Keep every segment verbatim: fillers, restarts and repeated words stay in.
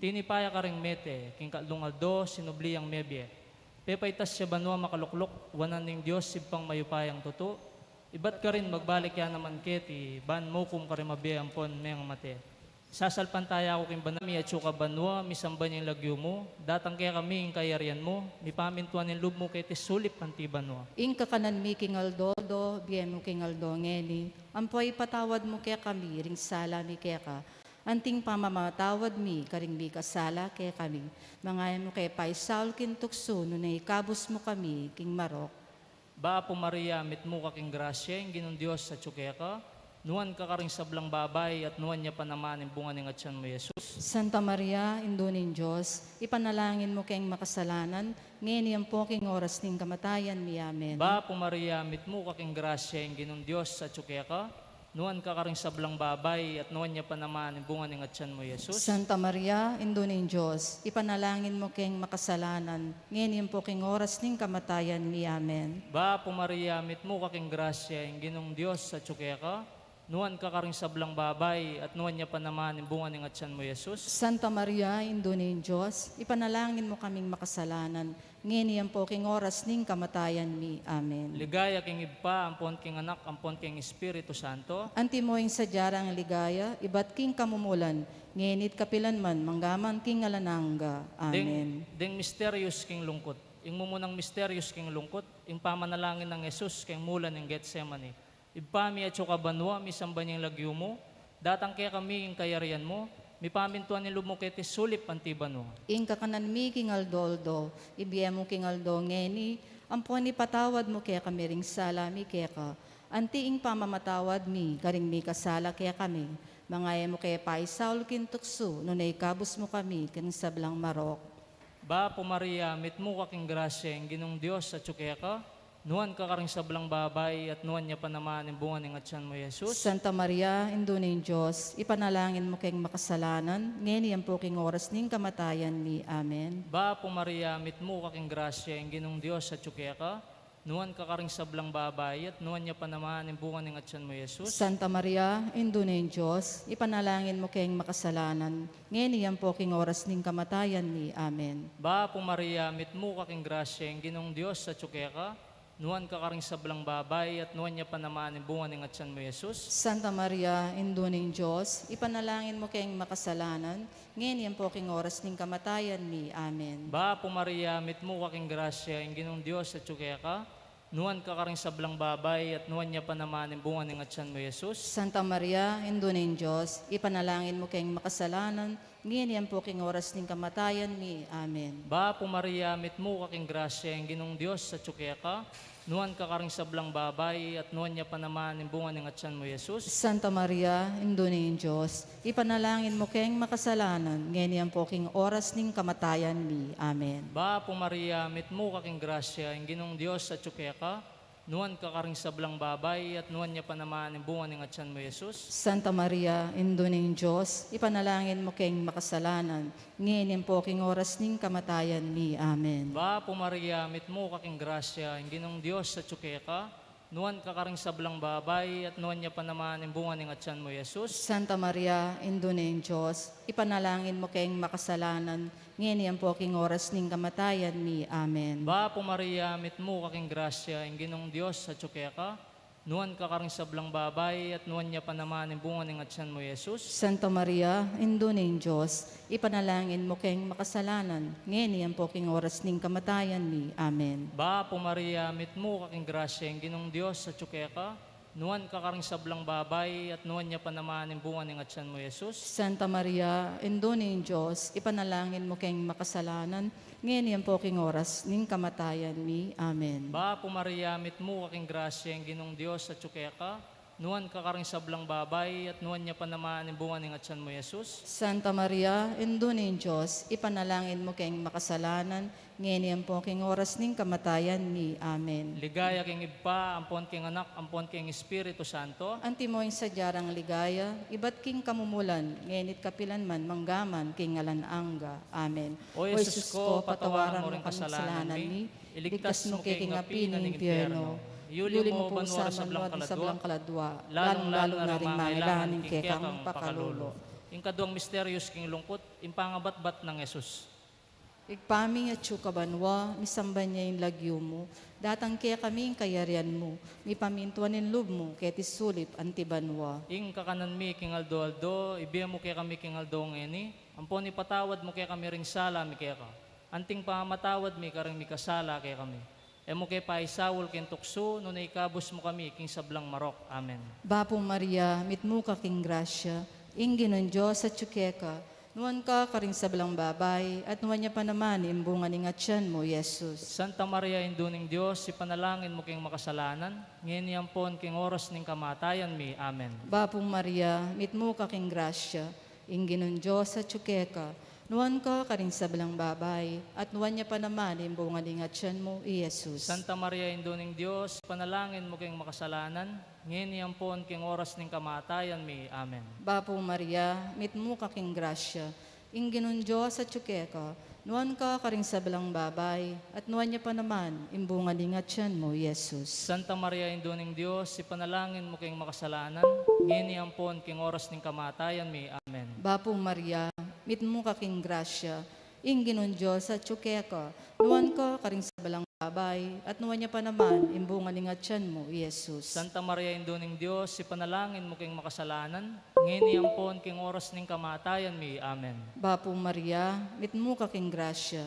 Tinipa ya karing mete, king katlung aldo, sinubli yang mebie. Pepaitas ya banua makalukluk, wanan ning Dios Ibpang mayupayang tutu. Ibat karin magbalik ya naman keti, ban mukum karing mabie ampon mengamate. Sasalpantaya ku king banua mi, atsu ka banua, misamban ya ing lagyu mu, datang kekami ing kayarian mu, mipamintuan ing lub mu keti sulip anti banua. Ing kakanan mi king aldo-aldo, ibie mu king aldo ngeni, ampo ipatawad mu kekami ring sala mi keka, anti ing pamamatawad mi karing mikasala kekami. Manga e mu ke paisaul king tuksu, nune ikabus mu kami king marok. Bapu Maria, mitmu ka king grasya, ing Ginung Dios atyu keka, nuan ka karing sablang babai, at nuan ya pa naman ing bunga ning atyan mu, Jesus. Santa Maria, Indu ning Dios, ipanalangin mu keng makasalanan, ngeni ampo king oras ning kamatayan mi. Amen. Bapu Maria, mitmu ka king grasya, ing Ginung Dios atyu keka, nuan ka karing sablang babai, at nuan ya pa naman ing bunga ning atyan mu, Jesus. Santa Maria, Indu ning Dios, ipanalangin mu keng makasalanan, ngeni ampo king oras ning kamatayan mi. Amen. Bapu Maria, mitmu ka king grasya, ing Ginung Dios atyu keka, nuan ka karing sablang babai, at nuan ya pa naman ing bunga ning atyan mu, Jesus. Santa Maria, Indu ning Dios, ipanalangin mu kaming makasalanan, ngeni ampo king oras ning kamatayan mi. Amen. Ligaya king Ibpa, ampon king Anak, ampon king Espiritu Santo. Antimo ing sadya rang ligaya, ibat king kamumulan, ngeni't kapilan man, manggaman king alang angga. Amen. Deng, deng misterios king lungkut. Ing mumunang misterios king lungkut, ing pamanalangin nang Jesus keng mula ning Getsemani. Ibpa mi atyu ka banua, misamban ya ing lagyu mu, datang kekami ing kayarian mu, mipamintuan ing lub mu keti sulip anti banua. Ing kakanan mi king aldo-aldo, ibie mu king aldo ngeni, ampon ipatawad mu kekami ring sala mi keka, anti ing pamamatawad mi karing mikasala kekami, manga e mu ke paisaul king tuksu, nune ikabus mu kami king sablang marok. Bapu Maria, mitmu ka king grasya, ing Ginung Dios atyu keka, nuan ka karing sablang babai, at nuan ya pa naman ing bunga ning atyan mu, Jesus. Santa Maria, Indu ning Dios, ipanalangin mu keng makasalanan, ngeni ampo king oras ning kamatayan mi. Amen. Bapu Maria, mitmu ka king grasya, ing Ginung Dios atyu keka, nuan ka karing sablang babai, at nuan ya pa naman ing bunga ning atyan mu, Jesus. Santa Maria, Indu ning Dios, ipanalangin mu keng makasalanan, ngeni ampo king oras ning kamatayan mi. Amen. Bapu Maria, mitmu ka king grasya, ing Ginung Dios atyu keka, nuan ka karing sablang babai, at nuan ya pa naman ing bunga ning atyan mu, Jesus. Santa Maria, Indu ning Dios, ipanalangin mu keng makasalanan, ngeni ampo king oras ning kamatayan mi. Amen. Bapu Maria, mitmu ka king grasya, ing Ginung Dios atyu keka, nuan ka karing sablang babai, at nuan ya pa naman ing bunga ning atyan mu, Jesus. Santa Maria, Indu ning Dios, ipanalangin mu keng makasalanan, ngeni ampo king oras ning kamatayan mi. Amen. Bapu Maria, mitmu ka king grasya, ing Ginung Dios atyu keka, nuan ka karing sablang babai, at nuan ya pa naman ing bunga ning atyan mu, Jesus. Santa Maria, Indu ning Dios, ipanalangin mu keng makasalanan, ngeni ampo king oras ning kamatayan mi. Amen. Bapu Maria, mitmu ka king grasya, ing Ginung Dios atyu keka, nuan ka karing sablang babai, at nuan ya pa naman ing bunga ning atyan mu, Jesus. Santa Maria, Indu ning Dios, ipanalangin mu keng makasalanan, ngeni ampo king oras ning kamatayan mi. Amen. Bapu Maria, mitmu ka king grasya, ing Ginung Dios atyu keka, nuan ka karing sablang babai, at nuan ya pa naman ing bunga ning atyan mu, Jesus. Santa Maria, Indu ning Dios, ipanalangin mu keng makasalanan, ngeni ampo king oras ning kamatayan mi. Amen. Bapu Maria, mitmu ka king grasya, ing Ginung Dios atyu keka, nuan ka karing sablang babai, at nuan ya pa naman ing bunga ning atyan mu, Jesus. Santa Maria, Indu ning Dios, ipanalangin mu keng makasalanan, ngeni ampo king oras ning kamatayan mi. Amen. Bapu Maria, mitmu ka king grasya, ing Ginung Dios atyu keka, nuan ka karing sablang babai, at nuan ya pa naman ing bunga ning atyan mu, Jesus. Santa Maria, Indu ning Dios, ipanalangin mu keng makasalanan, ngeni ampo king oras ning kamatayan mi. Amen. Bapu Maria, mitmu ka king grasya, ing Ginung Dios atyu keka, nuan ka karing sablang babai, at nuan ya pa naman ing bunga ning atyan mu, Jesus. Santa Maria, Indu ning Dios, ipanalangin mu keng makasalanan, ngeni ampo king oras ning kamatayan mi. Amen. Ligaya king Ibpa, ampon king Anak, ampon king Espiritu Santo. Antimo ing sadya rang ligaya, ibat king kamumulan, ngeni't kapilan man, manggaman king alang angga. Amen. O Jesus ko, patawaran mu ring kasalanan mi, iligtas mu ke king api ning impyerno, iuli mu banua ring sablang kaladua, lalung-lalu na ring mangailangan king kekang pakalulu. Ing kaduang misterios king lungkut, ing pangabatbat nang Jesus. Ibpa mi, atsu ka banua, misamban ya ing lagyu mu, datang kekami ing kayarian mu, mipamintuan ing lub mu keti sulip anti banua. Ing kakanan mi king aldo-aldo ibie mu kekami king aldo ngeni, ampon ipatawad mu kekami ring sala mi keka, anting pamamatawad mi karing mikasala kekami. E mu ke paisaul king tuksu, nune ikabus mu kami king sablang marok. Amen. Bapu Maria, mitmu ka king grasya, ing Ginung Dios atsu keka, nuan ka karing sablang babai, at nuan ya pa naman ing bunga ning atyan mu, Jesus. Santa Maria, Indu ning Dios, ipanalangin mu keng makasalanan, ngeni ampon keng oras ning kamatayan mi. Amen. Bapu Maria, mitmu ka king grasya, ing Ginung Dios atsu keka, nuan ka karing sablang babai, at nuan ya pa naman ing bunga ning atyan mu, i Jesus. Santa Maria, Indu ning Dios, ipanalangin mu keng makasalanan, ngeni ampon keng oras ning kamatayan mi. Amen. Bapu Maria, mitmu ka king grasya, ing Ginung Dios atsu keka, nuan ka karing sablang babai, at nuan ya pa naman ing bunga ning atyan mu, i Jesus. Santa Maria, Indu ning Dios, ipanalangin mu keng makasalanan, ngeni ampon keng oras ning kamatayan mi. Amen. Bapu Maria, mitmu ka king grasya, ing Ginung Dios atsu keka, nuan ka karing sablang babai, at nuan ya pa naman ing bunga ning atyan mu, i Jesus. Santa Maria, Indu ning Dios, ipanalangin mu keng makasalanan, ngeni ampon keng oras ning kamatayan mi. Amen. Bapu Maria, mitmu ka king grasya,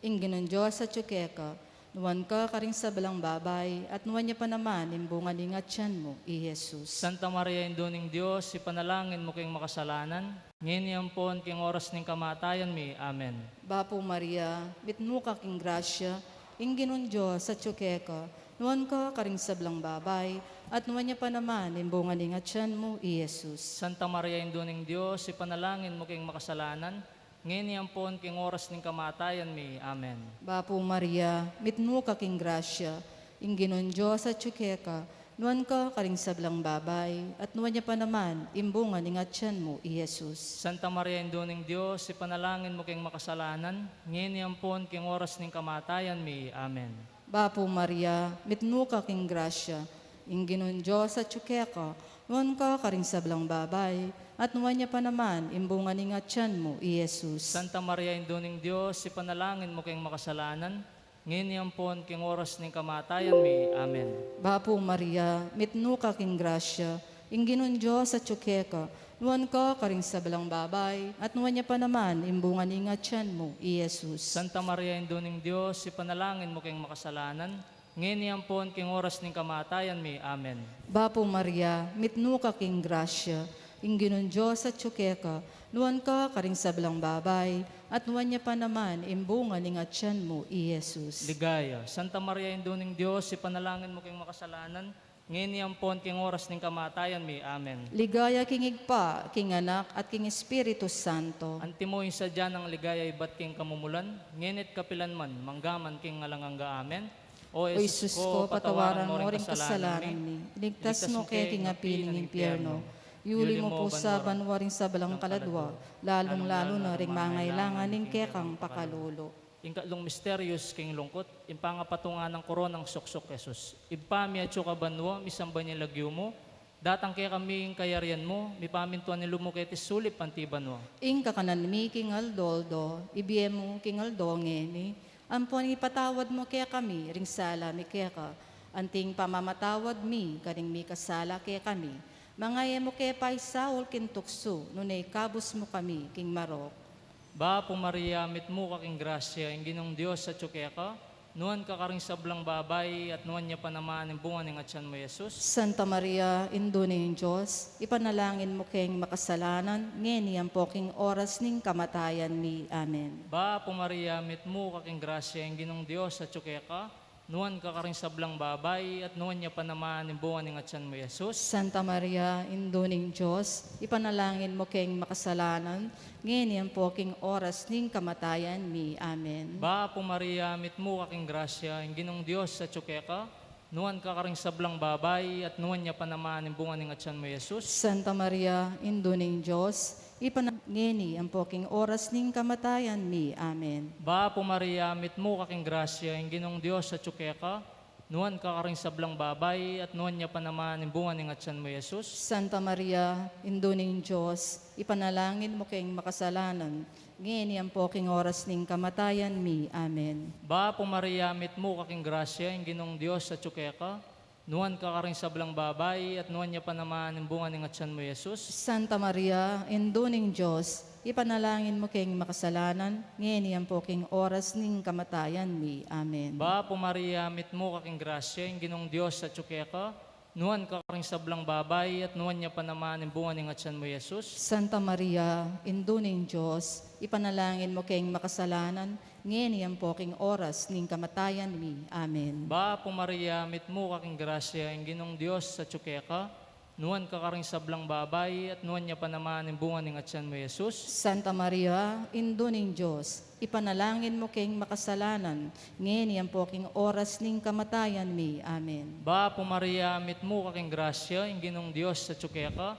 ing Ginung Dios atsu keka, nuan ka karing sablang babai, at nuan ya pa naman ing bunga ning atyan mu, i Jesus. Santa Maria, Indu ning Dios, ipanalangin mu keng makasalanan, ngeni ampon keng oras ning kamatayan mi. Amen. Bapu Maria, mitmu ka king grasya, ing Ginung Dios atsu keka, nuan ka karing sablang babai, at nuan ya pa naman ing bunga ning atyan mu, i Jesus. Santa Maria, Indu ning Dios, ipanalangin mu keng makasalanan, ngeni ampon keng oras ning kamatayan mi. Amen. Bapu Maria, mitmu ka king grasya, ing Ginung Dios atsu keka, nuan ka karing sablang babai, at nuan ya pa naman ing bunga ning atyan mu, i Jesus. Santa Maria, Indu ning Dios, ipanalangin mu keng makasalanan, ngeni ampon keng oras ning kamatayan mi. Amen. Bapu Maria, mitmu ka king grasya, ing Ginung Dios atsu keka, nuan ka karing sablang babai, at nuan ya pa naman ing bunga ning atyan mu, i Jesus. Santa Maria, Indu ning Dios, ipanalangin mu keng makasalanan, ngeni ampon keng oras ning kamatayan mi. Amen. Bapu Maria, mitmu ka king grasya, ing Ginung Dios atsu keka, nuan ka karing sablang babai, at nuan ya pa naman ing bunga ning atyan mu, i Jesus. Santa Maria, Indu ning Dios, ipanalangin mu keng makasalanan, ngeni ampon keng oras ning kamatayan mi. Amen. Bapu Maria, mitmu ka king grasya, ing Ginung Dios atsu keka, nuan ka karing sablang babai, at nuan ya pa naman ing bunga ning atyan mu, i Jesus. Ligaya. Santa Maria, Indu ning Dios, ipanalangin mu keng makasalanan, ngeni ampon keng oras ning kamatayan mi. Amen. Ligaya king Ibpa, king Anak, at king Espiritu Santo. Antimo ing sadya nang ligaya ibat king kamumulan, ngeni't kapilan man, manggaman king alang angga. Amen. O Jesus ko, patawaran mo ring kasalanan mi, iligtas mo ke king api ning impyerno, iuli mo pu sa banua ring sablang kaladua, lalung-lalu na ring mangailangan ning kekang pakalulu. Ing katlung misterios king lungkut, ing pangapatungan nang koronang suksuk Jesus. Ibpa mi atsu ka banua, misamban ya ing lagyu mu, datang kekami ing kayarian mu, mipamintuan ing lub mu keti sulip anti banua. Ing kakanan mi king aldo-aldo ibie mu king aldo ngeni, ampon ipatawad mu kekami ring sala mi keka, anting pamamatawad mi karing mikasala kekami. Manga e mu ke paisaul king tuksu, nune ikabus mu kami king marok. Bapu Maria, mitmu ka king grasya, ing Ginung Dios atsu keka, nuan ka karing sablang babai, at nuan ya pa naman ing bunga ning atyan mu, Jesus. Santa Maria, Indu ning Dios, ipanalangin mu keng makasalanan, ngeni ampo king oras ning kamatayan mi. Amen. Bapu Maria, mitmu ka king grasya, ing Ginung Dios atsu keka, nuan ka karing sablang babai, at nuan ya pa naman ing bunga ning atyan mu, Jesus. Santa Maria, Indu ning Dios, ipanalangin mu keng makasalanan, ngeni ampo king oras ning kamatayan mi. Amen. Bapu Maria, mitmu ka king grasya, ing Ginung Dios atsu keka, nuan ka karing sablang babai, at nuan ya pa naman ing bunga ning atyan mu, Jesus. Santa Maria, Indu ning Dios, ipanalangin mu keng makasalanan, ngeni ampo king oras ning kamatayan mi. Amen. Bapu Maria, mitmu ka king grasya, ing Ginung Dios atsu keka, Nuan ka karing sablang babai, at nuan ya pa naman ing bunga ning atyan mu, Jesus. Santa Maria, Indu ning Dios, ipanalangin mu keng makasalanan, ngeni ampo king oras ning kamatayan mi. Amen. Bapu Maria, mitmu ka king grasya, ing Ginung Dios atyu keka. Nuan ka karing sablang babai, at nuan ya pa naman ing bunga ning atyan mu, Jesus. Santa Maria, Indu ning Dios, ipanalangin mu keng makasalanan, ngeni ampo king oras ning kamatayan mi. Amen. Bapu Maria, mitmu ka king grasya, ing Ginung Dios atyu keka. Nuan ka karing sablang babai, at nuan ya pa naman ing bunga ning atyan mu, Jesus. Santa Maria, Indu ning Dios, ipanalangin mu keng makasalanan, ngeni ampo king oras ning kamatayan mi. Amen. Bapu Maria, mitmu ka king grasya, ing Ginung Dios atyu keka. Nuan ka karing sablang babai, at nuan ya pa naman ing bunga ning atyan mu, Jesus. Santa Maria, Indu ning Dios, ipanalangin mu keng makasalanan, ngeni ampo king oras ning kamatayan mi. Amen. Bapu Maria, mitmu ka king grasya, ing Ginung Dios atyu keka.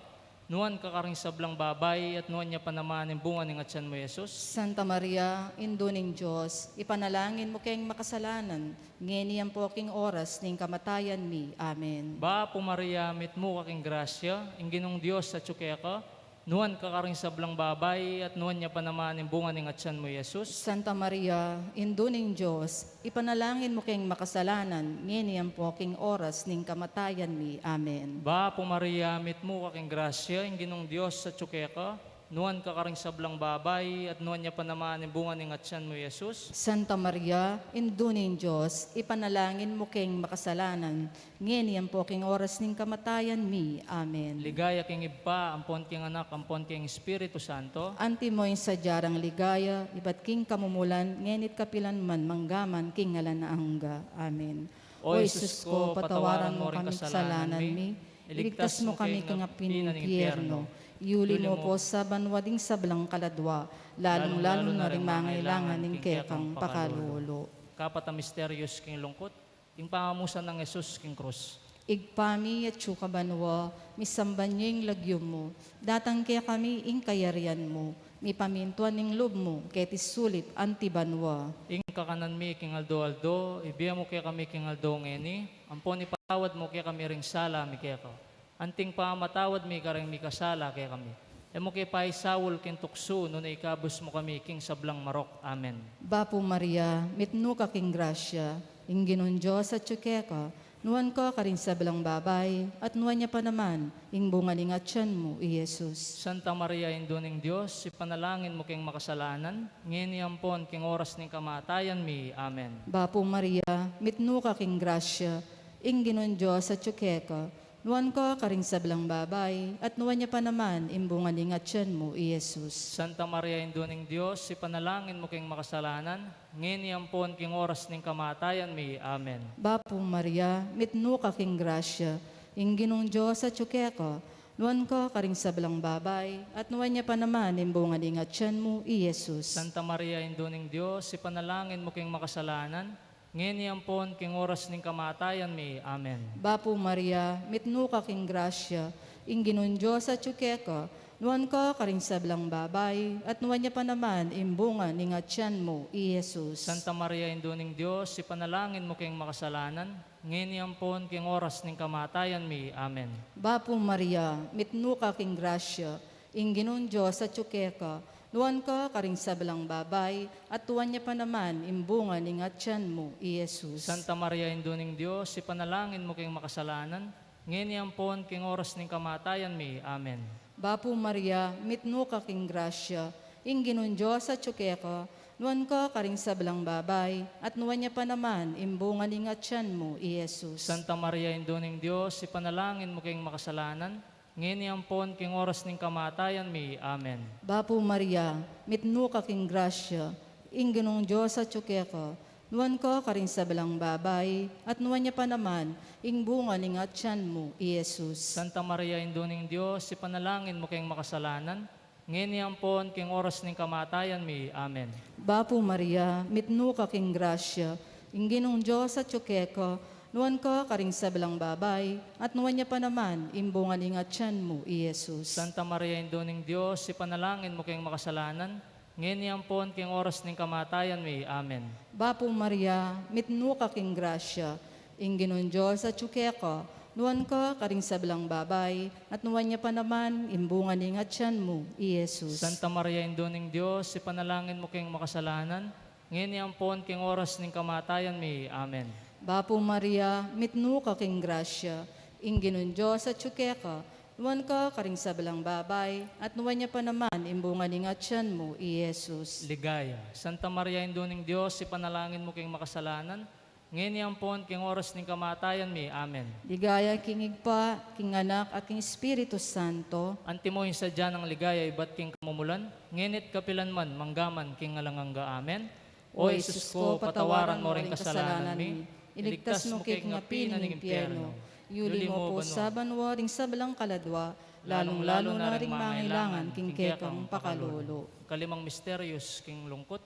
Nuan ka karing sablang babai, at nuan ya pa naman ing bunga ning atyan mu, Jesus. Santa Maria, Indu ning Dios, ipanalangin mu keng makasalanan, ngeni ampo king oras ning kamatayan mi. Amen. Bapu Maria, mitmu ka king grasya, ing Ginung Dios atyu keka. Nuan ka karing sablang babai, at nuan ya pa naman ing bunga ning atyan mu, Jesus. Santa Maria, Indu ning Dios, ipanalangin mu keng makasalanan, ngeni ampo king oras ning kamatayan mi. Amen. Bapu Maria, mitmu ka king grasya, ing Ginung Dios atyu keka. Nuan ka karing sablang babai, at nuan ya pa naman ing bunga ning atyan mu, Jesus. Santa Maria, Indu ning Dios, ipanalangin mu keng makasalanan, ngeni ampo king oras ning kamatayan mi. Amen. Ligaya king Ibpa, ampon king Anak, ampon king Espiritu Santo. Antimo ing sadya rang ligaya, ibat king kamumulan, ngeni't kapilan man, manggaman king alang angga. Amen. O Jesus ko, patawaran mu kami kasalanan mi, iligtas mu kami king api ning impyerno, iuli mu pu sa banua ding sablang kaladua, lalung-lalu na ring mangailangan ning kekang pakalulu. Kapat a misteryus king lungkut, ing pangamusan nang Jesus king krus. Ibpa mi, atsu ka banua, misamban ya ing lagyu mu, datang kekami ing kayarian mu, mipamintuan ing lub mu keti sulip anti banua. Ing kakanan mi king aldo-aldo, ibie mu kekami king aldo ngeni, ampon ipatawad mu kekami ring sala mi keka, anting pamamatawad mi kareng mikasala kekami. E mu ke paisaul king tuksu, nune ikabus mu kami king sablang marok. Amen. Bapu Maria, mitmu ka king grasya, ing Ginung Dios atyu keka, nuan ka karing sablang babai, at nuan ya pa naman ing bunga ning atyan mu, i Jesus. Santa Maria, Indu ning Dios, ipanalangin mu keng makasalanan, ngeni ampon king oras ning kamatayan mi. Amen. Bapu Maria, mitmu ka king grasya, ing Ginung Dios atyu keka, nuan ka karing sablang babai, at nuan ya pa naman ing bunga ning atyan mu, i Jesus. Santa Maria, Indu ning Dios, ipanalangin mu keng makasalanan, ngeni ampon king oras ning kamatayan mi. Amen. Bapu Maria, mitmu ka king grasya, ing Ginung Dios atyu keka, nuan ka karing sablang babai, at nuan ya pa naman ing bunga ning atyan mu, i Jesus. Santa Maria, Indu ning Dios, ipanalangin mu keng makasalanan, ngeni ampon king oras ning kamatayan mi. Amen. Bapu Maria, mitmu ka king grasya, ing Ginung Dios atyu keka, nuan ka karing sablang babai, at nuan ya pa naman ing bunga ning atyan mu, i Jesus. Santa Maria, Indu ning Dios, ipanalangin mu keng makasalanan, ngeni ampon king oras ning kamatayan mi. Amen. Bapu Maria, mitmu ka king grasya, ing Ginung Dios atyu keka, nuan ka karing sablang babai, at nuan ya pa naman ing bunga ning atyan mu, i Jesus. Santa Maria, Indu ning Dios, ipanalangin mu keng makasalanan, ngeni ampon king oras ning kamatayan mi. Amen. Bapu Maria, mitmu ka king grasya, ing Ginung Dios atyu keka, nuan ka karing sablang babai, at nuan ya pa naman ing bunga ning atyan mu, i Jesus. Santa Maria, Indu ning Dios, ipanalangin mu keng makasalanan, ngeni ampon king oras ning kamatayan mi. Amen. Bapu Maria, mitmu ka king grasya, ing Ginung Dios atyu keka, nuan ka karing sablang babai, at nuan ya pa naman ing bunga ning atyan mu, i Jesus. Santa Maria, Indu ning Dios, ipanalangin mu keng makasalanan, ngeni ampon king oras ning kamatayan mi. Amen. Bapu Maria, mitmu ka king grasya, ing Ginung Dios atyu keka, nuan ka karing sablang babai, at nuan ya pa naman ing bunga ning atyan mu, i Jesus. Santa Maria, Indu ning Dios, ipanalangin mu keng makasalanan, ngeni ampon king oras ning kamatayan mi. Amen. Bapu Maria, mitmu ka king grasya, Ing Ginung Dios atyu keka, nuan ka karing sablang babai, at nuan ya pa naman ing bunga ning atyan mu, i Jesus. Santa Maria, Indu ning Dios, ipanalangin mu keng makasalanan, ngeni ampon keng oras ning kamatayan mi. Amen. Bapu Maria, mitmu ka king grasya, ing Ginung Dios atyu keka, nuan ka karing sablang babai, at nuan ya pa naman ing bunga ning atyan mu, i Jesus. Ligaya. Santa Maria, Indu ning Dios, ipanalangin mu keng makasalanan, ngeni ampon keng oras ning kamatayan mi. Amen. Ligaya king Ibpa, king Anak, at king Espiritu Santo. Antimo ing sadya nang ligaya ibat king kamumulan, ngeni't kapilan man, manggaman king alang angga. Amen. O Jesus ko, patawaran mo ring kasalanan mi, iligtas mo ke king api ning impyerno, yuli mo pu sa banua ring sablang kaladua, lalung-lalu na ring mangailangan king kekang pakalulu. Kalimang misterios king lungkut,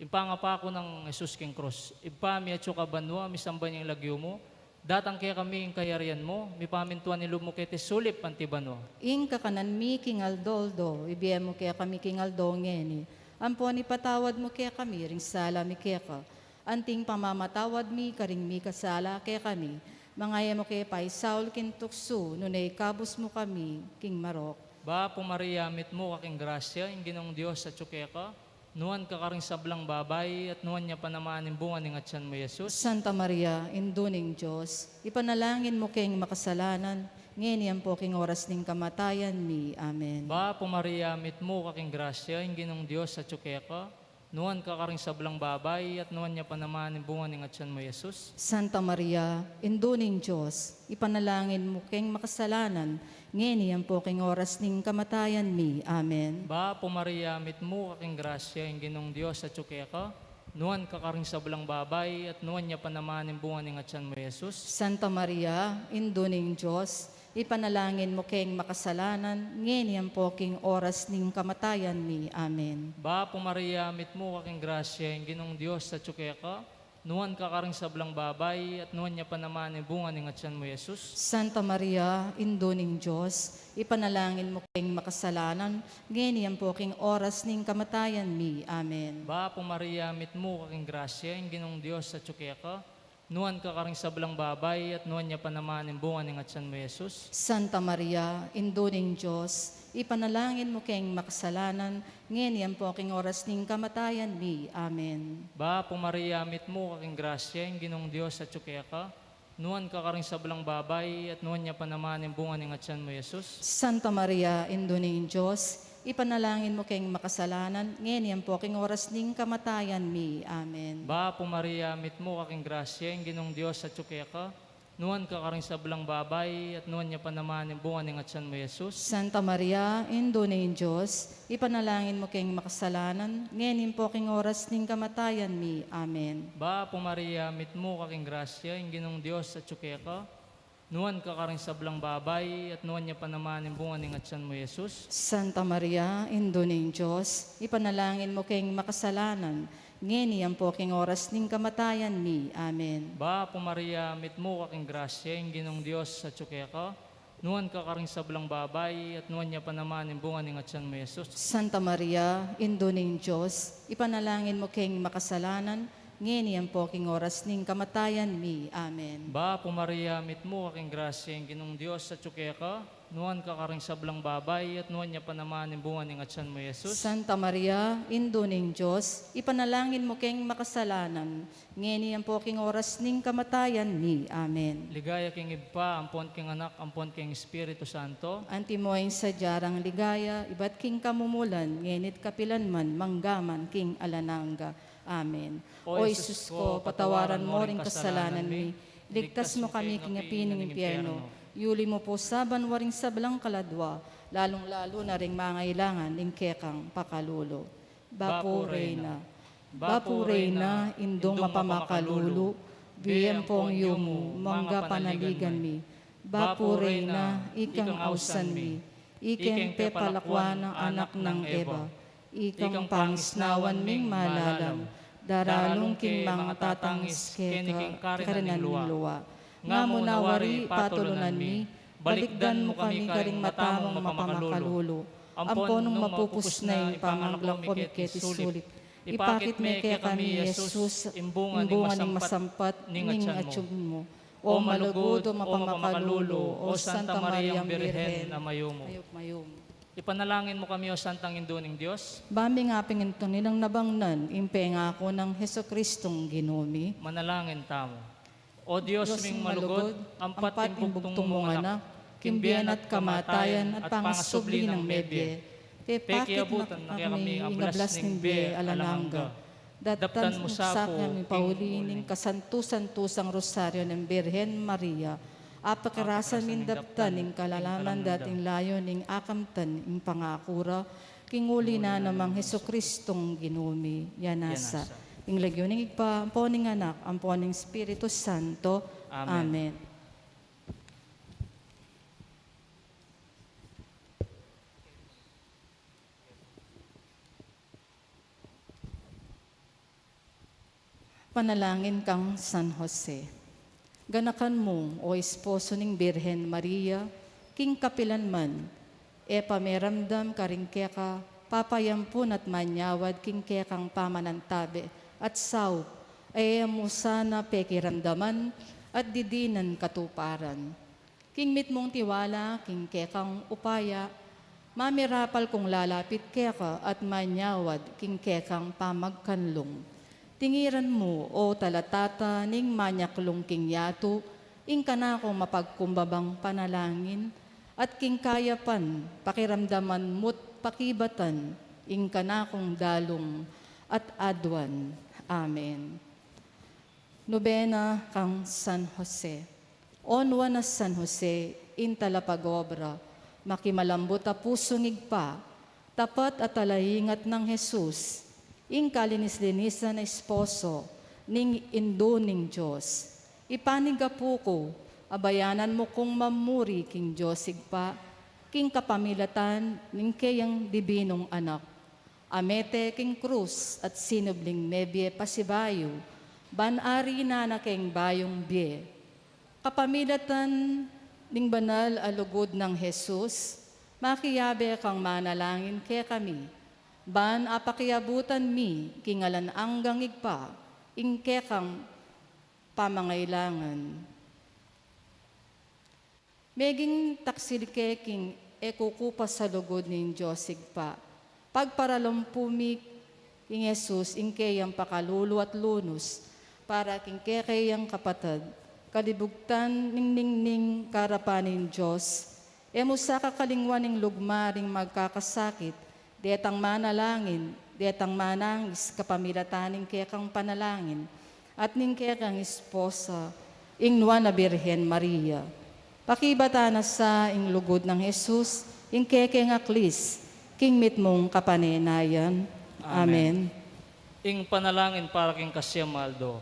ing pangapaku nang Jesus king krus. Ibpa mi, atyu ka banua, misamban ya ing lagyu mu, datang kekami ing kayarian mu, mipamintuan ing lub mu keti sulip anti banua. Ing kakanan mi king aldo-aldo, ibie mu kekami king aldo ngeni, ampon ipatawad mu kekami ring sala mi keka, anting pamamatawad mi karing mikasala kekami, manga e mu ke paisaul king tuksu, nune ikabus mu kami king marok. Bapu Maria, mitmu ka king grasya, ing Ginung Dios atyu keka, nuan ka karing sablang babai, at nuan ya pa naman ing bunga ning atyan mu, Jesus. Santa Maria, Indu ning Dios, ipanalangin mu keng makasalanan, ngeni ampo king oras ning kamatayan mi. Amen. Bapu Maria, mitmu ka king grasya, ing Ginung Dios atyu keka, nuan ka karing sablang babai, at nuan ya pa naman ing bunga ning atyan mu, Jesus. Santa Maria, Indu ning Dios, ipanalangin mu keng makasalanan, ngeni ampo king oras ning kamatayan mi. Amen. Bapu Maria, mitmu ka king grasya, ing Ginung Dios atyu keka, nuan ka karing sablang babai, at nuan ya pa naman ing bunga ning atyan mu, Jesus. Santa Maria, Indu ning Dios, ipanalangin mu keng makasalanan, ngeni ampo king oras ning kamatayan mi. Amen. Bapu Maria, mitmu ka king grasya, ing Ginung Dios atyu keka, nuan ka karing sablang babai, at nuan ya pa naman ing bunga ning atyan mu, Jesus. Santa Maria, Indu ning Dios, ipanalangin mu keng makasalanan, ngeni ampo king oras ning kamatayan mi. Amen. Bapu Maria, mitmu ka king grasya, ing Ginung Dios atyu keka, nuan ka karing sablang babai, at nuan ya pa naman ing bunga ning atyan mu, Jesus. Santa Maria, Indu ning Dios, ipanalangin mu keng makasalanan, ngeni ampo king oras ning kamatayan mi. Amen. Bapu Maria, mitmu ka king grasya, ing Ginung Dios atyu keka, nuan ka karing sablang babai, at nuan ya pa naman ing bunga ning atyan mu, Jesus. Santa Maria, Indu ning Dios, ipanalangin mu keng makasalanan, ngeni ampo king oras ning kamatayan mi. Amen. Bapu Maria, mitmu ka king grasya, ing Ginung Dios atyu keka, nuan ka karing sablang babai, at nuan ya pa naman ing bunga ning atyan mu, Jesus. Santa Maria, Indu ning Dios, ipanalangin mu keng makasalanan, ngeni ampo king oras ning kamatayan mi. Amen. Bapu Maria, mitmu ka king grasya, ing Ginung Dios atyu keka, nuan ka karing sablang babai, at nuan ya pa naman ing bunga ning atyan mu, Jesus. Santa Maria, Indu ning Dios, ipanalangin mu keng makasalanan, ngeni ampo king oras ning kamatayan mi. Amen. Bapu Maria, mitmu ka king grasya, ing Ginung Dios atyu keka, nuan ka karing sablang babai, at nuan ya pa naman ing bunga ning atyan mu, Jesus. Santa Maria, Indu ning Dios, ipanalangin mu keng makasalanan, ngeni ampo king oras ning kamatayan mi. Amen. Bapu Maria, mitmu ka king grasya, ing Ginung Dios atyu keka, nuan ka karing sablang babai, at nuan ya pa naman ing bunga ning atyan mu, Jesus. Santa Maria, Indu ning Dios, ipanalangin mu keng makasalanan, ngeni ampo king oras ning kamatayan mi. Amen. Ligaya king Ibpa, ampon king Anak, ampon king Espiritu Santo. Antimo ing sadya rang ligaya ibat king kamumulan, ngeni't kapilan man, manggaman king alang angga. Amen. O Jesus ko, patawaran mo ring kasalanan mi, iligtas mo kami king api ning impyerno, yuli mo pu sa banua ring sablang kaladua, lalung-lalu na ring mangailangan ning kekang pakalulu. Bapu Reyna. Bapu Reyna, Indung mapamakalulu, bie ampong yumu, mangga panaligan mi. Bapu Reyna, ikang ausan mi, ikeng pepalakuan a anak nang Eva, ikang pangisnawan ming malalam, daralung king mangatatangis keka king karinan ning lua. Nga mu na wari patulunan mi, balikdan mu kami karing mata mung mapamakalulu. Ampon nung mapupus na ing pamanglaku mi keti sulip, ipakit me kekami, Jesus, ing bunga ning masampat ning atyan mu. O malugud, o mapamakalulu, o Santa Mariang Birhen a mayumu. Mayumu. Ipanalangin mu kami, o Santang Indu ning Dios. Ba mi ngan pin ing tungilang nabangnan ing pengaku nang Jesucristong Ginu mi. Manalangin tamu. O Dios ming malugud, ampat ing bugtung mung anak, king bie na at kamatayan at pangasubli nang mebie, pekiabutan na kekami ing ablas ning bie alang angga. Daptan mu sa kami pauli ning kasantu-santusang rosaryo ning Birhen Maria, apakirasan mi daptan ing kalalaman da at ing layun ning akamtan ing pangaku ra, king uli na nang Jesucristong Ginu mi. Yana sa. Ing lagyu ning Ibpa, ampo ning Anak, ampo ning Espiritu Santo. Amen. Amen. Panalangin kang San Jose. Ganakan mu, o esposo ning Birhen Maria, king kapilan man e pa meramdam karing keka papayampun at manyawad king kekang pamanantabe at saup, a e mu sana pekiramdaman at didinan katuparan. King mitmung tiwala king kekang upaya, mamirapal kung lalapit keka at manyawad king kekang pamagkanlung. Tingiran mu, o talatata ning manyaklung king yatu, ing kanakung mapagkumbabang panalangin, at king kayapan pakiramdaman mu't pakibatan ing kanakung dalung at aduan. Amen. Nobena kang San Jose. O nuan a San Jose, ing talapag-obra, makimalambut a pusung Ibpa, tapat a talaingat nang Jesus, ing kalinis-linisan a esposo ning Indu ning Dios. Ipanigapu ku, abayanan mu kung mamuri king Dios Ibpa, king kapamilatan ning keyang dibinung Anak. A mete king krus at sinubling mebie pasibayu, ban ari na na king bayung bie. Kapamilatan ning banal a lugud nang Jesus, makiabe kang manalangin kekami, ban apakiabutan mi king alang anggang Ibpa, ing kekang pamangailangan. Meging taksil ke king e kukupas a lugud ning Dios Ibpa. Pagparalampu mi king Jesus ing keyang pakalulu at lunus, para king kekeyang kapatad, kalibugtan ning ningning karapan ning Dios, e mu sa kakalingwan ing lugma ring magkakasakit, detang manalangin, detang manangis kapamilatan ning kekang panalangin, at ning kekang esposa, ing nuan a Birhen Maria. Pakibatan na sa ing lugud nang Jesus, ing kekeng aklis, king mitmung kapanenayan. Amen. Amen. Ing panalangin para king kasiam a aldo.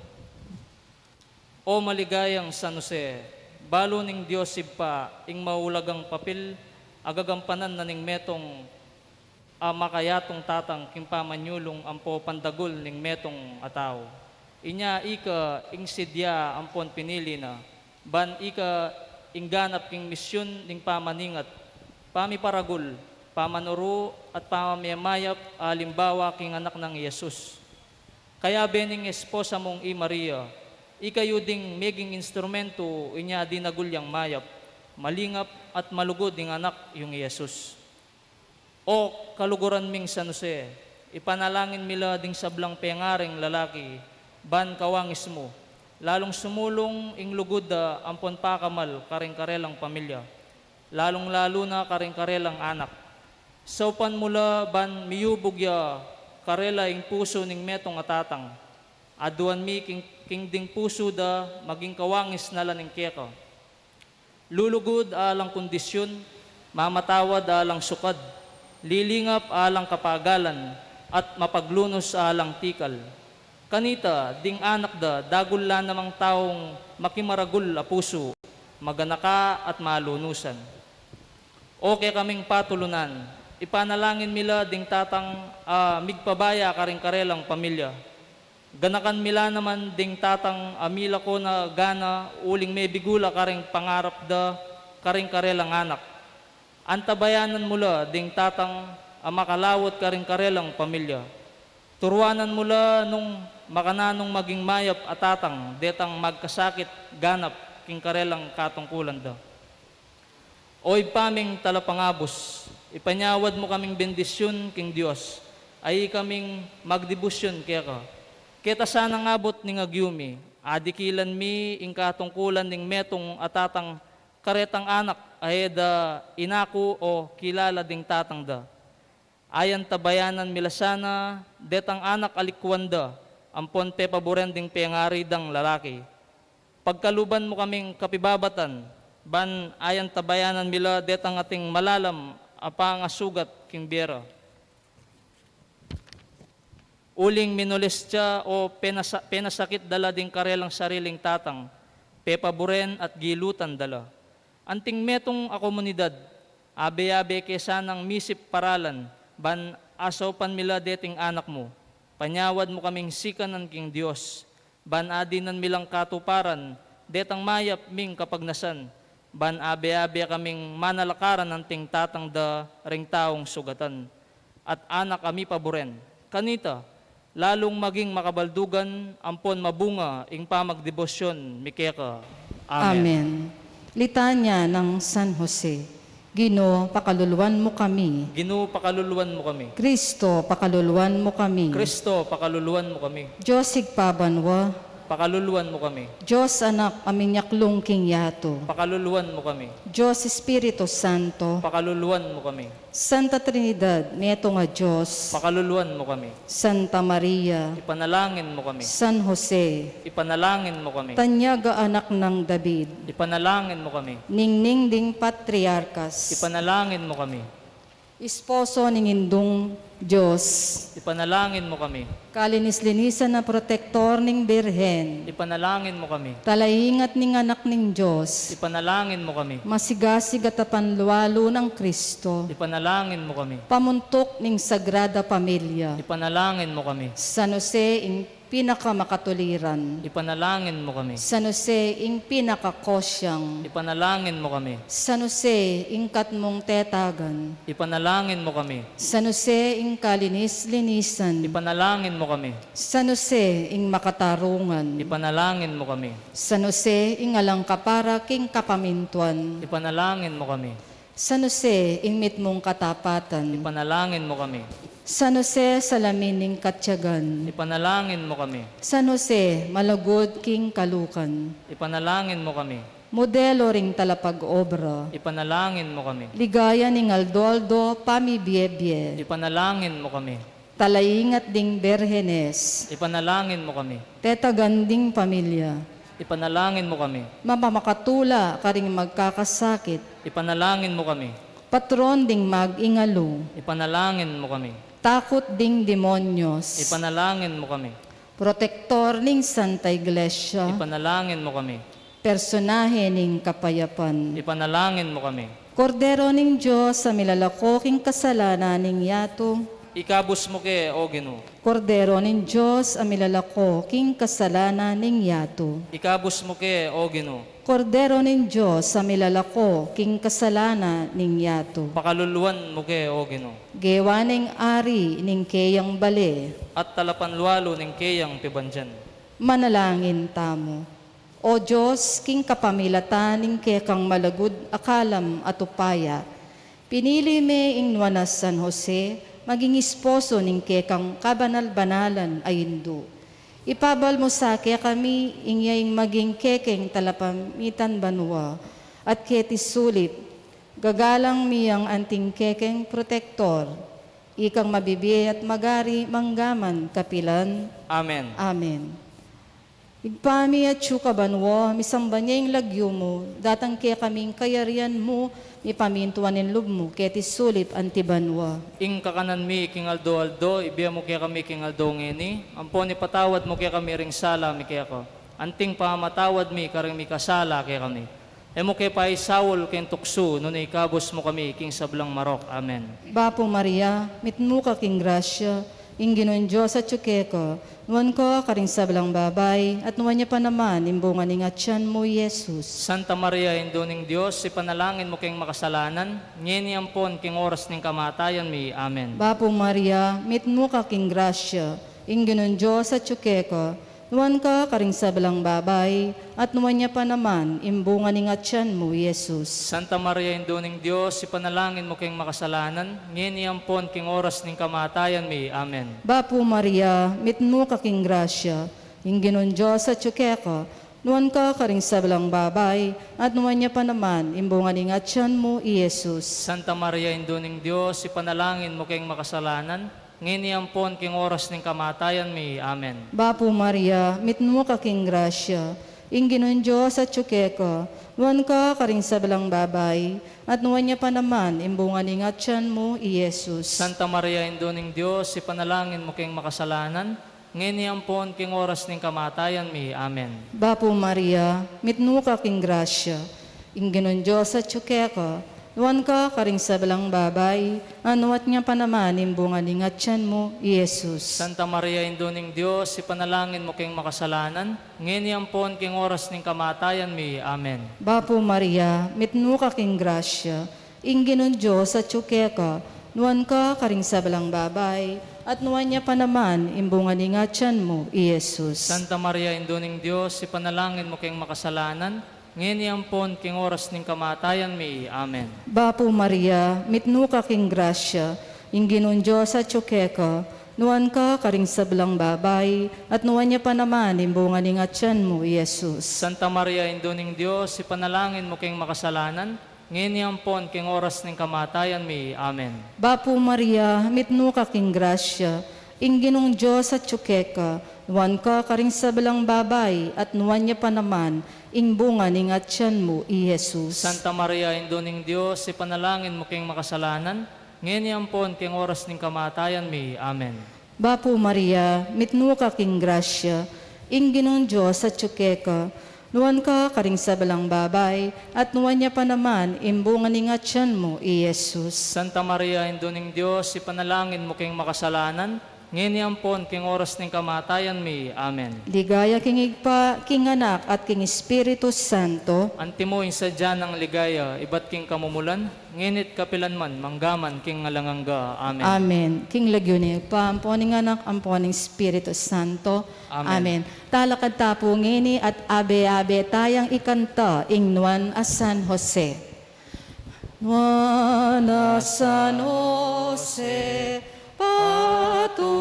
O maligayang San Jose, balu ning Dios Ibpa ing maulagang papil a gagampanan na ning metung a makayatung tatang king pamanyulung ampo pandagul ning metung a tau. Inya ika ing sidya ampon pinili na, ban ika ing ganap king misyun ning pamaningat, pamiparagul, pamanuru, at pamamamayap a alimbawa king anak nang i Jesus. Kayabe ning esposa mung i Maria, ikayu ding meging instrumentu inya dinagul yang mayap, malingap, at malugud ing anak yung i Jesus. O kaluguran ming San Jose, ipanalangin mi la ding sablang pengaring lalaki, ban kawangis mu, lalung sumulung ing lugud da ampon pakamal karing karelang pamilya, lalung-lalu na karing karelang anak. Saupan mu la ban miyubug ya karela ing pusu ning metung a tatang. Aduan mi king, king ding pusu da maging kawangis na la ning keka. Lulugud alang kondisyun, mamatawad alang sukad, lilingap alang kapagalan, at mapaglunus alang tikal. Kanita, ding anak da, dagul la namang taung makimaragul a pusu, maganaka at malunusan. O kekaming patulunan, ipanalangin mi la ding tatang, ah, migpabaya karing karelang pamilya. Ganakan mi la naman ding tatang a milako na gana uling mebigu la karing pangarap da karing karelang anak. Antabayanan mu la ding tatang a makalawat karing karelang pamilya. Turuanan mu la nung makananung maging mayap a tatang detang magkasakit ganap ing karelang katungkulan da. O Ibpa ming talapangabus, ipanyawad mu kaming bendisyun king Dios, a ikaming magdebosyon keka. Keta sanang abut ning agyu mi, adikilan mi ing katungkulan ning metung a tatang karetang anak a e da inaku o kilala ding tatang da. Ayantabayanan mi la sana detang anak a likwan da, ampon pepaburen ding pengari dang lalaki. Pagkaluban mu kaming kapibabatan, ban ayantabayanan mi la detang ating malalam a pangasugat king bie ra. Uling minulestya o penasa-, penasakit da la ding karelang sariling tatang, pepaburen at gilutan da la. Anting metung a komunidad, abe-abe ke sanang misip paralan, ban asaupan mi la deting anak mu. Panyawad mu kaming sikanan king Dios, ban adinan mi lang katuparan detang mayap ming kapagnasan, ban abe-abe kaming manalakaran anting tatang da ring taung sugatan at anak a mipaburen. Kanita, lalung maging makabaldugan ampon mabunga ing pamagdebosyon mi keka. Amen. Amen. Litanya nang San Jose. Ginu, pakaluluan mu kami. Ginu, pakaluluan mu kami. Kristo, pakaluluan mu kami. Kristo, pakaluluan mu kami. Dios Ibpa banua. Pakaluluan mu kami. Dios Anak a minyaklung king yatu. Pakaluluan mu kami. Dios Espiritu Santo. Pakaluluan mu kami. Santa Trinidad, metung a Dios. Pakaluluan mu kami. Santa Maria. Ipanalangin mu kami. San Jose. Ipanalangin mu kami. Tanyag a anak nang David. Ipanalangin mu kami. Ningning ding patriarkas. Ipanalangin mu kami. Esposo ning Indung Dios. Ipanalangin mu kami. Kalinis-linisan a protektor ning Birhen. Ipanalangin mu kami. Talaingat ning Anak ning Dios. Ipanalangin mu kami. Masigasig a tapanlualu nang Kristo. Ipanalangin mu kami. Pamuntuk ning Sagrada Familia. Ipanalangin mu kami. San Jose ing pinakamakatuliran. Ipanalangin mu kami. San Jose ing pinakakosyang. Ipanalangin mu kami. San Jose ing katmung tetagan. Ipanalangin mu kami. San Jose ing kalinis-linisan. Ipanalangin mu kami. San Jose ing makatarungan. Ipanalangin mu kami. San Jose ing alang kapara king kapamintuan. Ipanalangin mu kami. San Jose ing mitmung katapatan. Ipanalangin mu kami. San Jose salamin ning katyagan. Ipanalangin mu kami. San Jose malugud king kalukan. Ipanalangin mu kami. Modelo ring talapag-obra. Ipanalangin mu kami. Ligaya ning aldo-aldo pamibiebie. Ipanalangin mu kami. Talaingat ding Berhenes. Ipanalangin mu kami. Tetagan ding pamilya. Ipanalangin mu kami. Mapamakatula karing magkakasakit. Ipanalangin mu kami. Patron ding mag-ingalu. Ipanalangin mu kami. Takut ding demonyos. Ipanalangin mu kami. Protektor ning Santa Iglesia. Ipanalangin mu kami. Personahe ning kapayapan. Ipanalangin mu kami. Kordero ning Dios a milalako king kasalanan ning yatu. Ikabus mu ke, O Ginu. Kordero ning Dios a milalako king kasalanan ning yatu. Ikabus mu ke, O Ginu. Kordero ning Dios a milalako king kasalanan ning yatu. Pakaluluan mu ke, O Ginu. Gewa ning Ari ning keyang bale. At talapanlualu ning keyang pibandian. Manalangin tamu. O Dios, king kapamilatan ning kekang malugud a kalam at upaya, pinili me ing nuan a San Jose maging esposo ning kekang kabanal-banalan a indu. Ipabal mu sa kekami ing iya ing maging kekeng talapamitan banua at keti sulip, gagalang mi yang anting kekeng protektor, ikang mabibie at magari mangga man kapilan. Amen. Amen. Ibpa mi, atsu ka banua, misamban ya ing lagyu mu, datang kekami ing kayarian mu, mipamintuan ing lub mu keti sulip anti banua. Ing kakanan mi king aldo-aldo ibie mu kekami king aldo ngeni, ampon ipatawad mu kekami ring sala mi keka, anting pamamatawad mi karing mikasala kekami. E mu ke paisaul king tuksu, nune ikabus mu kami king sablang marok. Amen. Bapu Maria, mitmu ka king grasya, ing Ginung Dios atsu keka, nuan ka karing sablang babai, at nuan ya pa naman ing bunga ning atian mu, Jesus. Santa Maria, Indu ning Dios, ipanalangin mu keng makasalanan, ngeni ampon king oras ning kamatayan mi. Amen. Bapu Maria, mitmu ka king grasya, ing Ginung Dios atsu keka, nuan ka karing sablang babai, at nuan ya pa naman ing bunga ning atian mu, i Jesus. Santa Maria, Indu ning Dios, ipanalangin mu keng makasalanan, ngeni ampon keng oras ning kamatayan mi. Amen. Bapu Maria, mitmu ka king grasya, ing Ginung Dios atyu keka, nuan ka karing sablang babai, at nuan ya pa naman ing bunga ning atian mu, i Jesus. Santa Maria, Indu ning Dios, ipanalangin mu keng makasalanan, ngeni ampon keng oras ning kamatayan mi. Amen. Bapu Maria, mitmu ka king grasya, ing Ginung Dios atyu keka, nuan ka karing sablang babai, at nuan ya pa naman ing bunga ning atian mu, i Jesus. Santa Maria, Indu ning Dios, ipanalangin mu keng makasalanan, ngeni ampon keng oras ning kamatayan mi. Amen. Bapu Maria, mitmu ka king grasya, ing Ginung Dios atyu keka, nuan ka karing sablang babai, at nuan ya pa naman ing bunga ning atian mu, i Jesus. Santa Maria, Indu ning Dios, ipanalangin mu keng makasalanan, ngeni ampon keng oras ning kamatayan mi. Amen. Bapu Maria, mitmu ka king grasya, ing Ginung Dios atyu keka, nuan ka karing sablang babai, at nuan ya pa naman ing bunga ning atian mu, i Jesus. Santa Maria, Indu ning Dios, ipanalangin mu keng makasalanan, ngeni ampon keng oras ning kamatayan mi. Amen. Bapu Maria, mitmu ka king grasya, ing Ginung Dios atyu keka, nuan ka karing sablang babai, at nuan ya pa naman ing bunga ning atian mu, i Jesus. Santa Maria, Indu ning Dios, ipanalangin mu keng makasalanan, ngeni ampon keng oras ning kamatayan mi. Amen. Bapu Maria, mitmu ka king grasya, ing Ginung Dios atyu keka, nuan ka karing sablang babai, at nuan ya pa naman ing bunga ning atian mu, i Jesus. Santa Maria, Indu ning Dios, ipanalangin mu keng makasalanan, ngeni ampon keng oras ning kamatayan mi. Amen. Bapu Maria, mitmu ka king grasya, ing Ginung Dios atyu keka, nuan ka karing sablang babai, at nuan ya pa naman ing bunga ning atian mu, i Jesus. Santa Maria, Indu ning Dios, ipanalangin mu keng makasalanan, ngeni ampon keng oras ning kamatayan mi. Amen. Ligaya king Ibpa, king Anak, at king Espiritu Santo. Antimo ing sadya nang ligaya, ibat king kamumulan, ngeni't kapilan man, manggaman king alang angga. Amen. Amen. King lagyu ning Ibpa, ampo ning Anak, ampo ning Espiritu Santo. Amen. Amen. Talakad ta pu ngeni at abe-abe tayang ikanta ing Nuan a San Jose. Nuan a San Jose, patulunan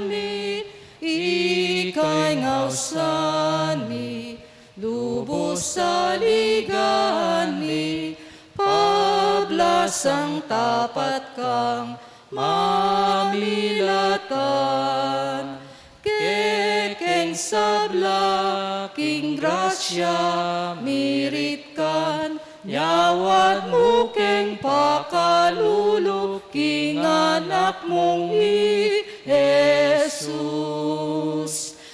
mi, ika ing ausan mi, lubus saligan mi, pablasang tapat kang mamilatan. Kekeng sabla king grasya mirit kan, nyawad mu keng pakalulu king anak mung i Jesus.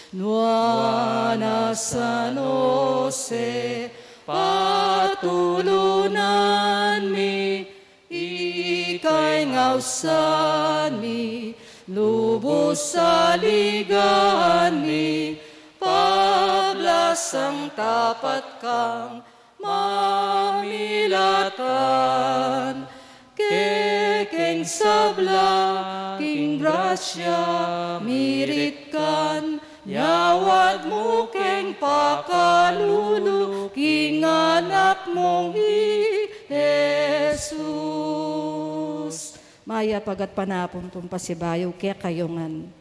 Nuan a San Jose, patulunan mi, ika ing ausan mi, lubus saligan mi, pablasang tapat kang mamilatan. Kekeng sabla king grasya mirit kan, nyawad mu keng pakalulu king anak mung i Jesus. Mayap a gatpanapun pung pasibayu kekayu ngan.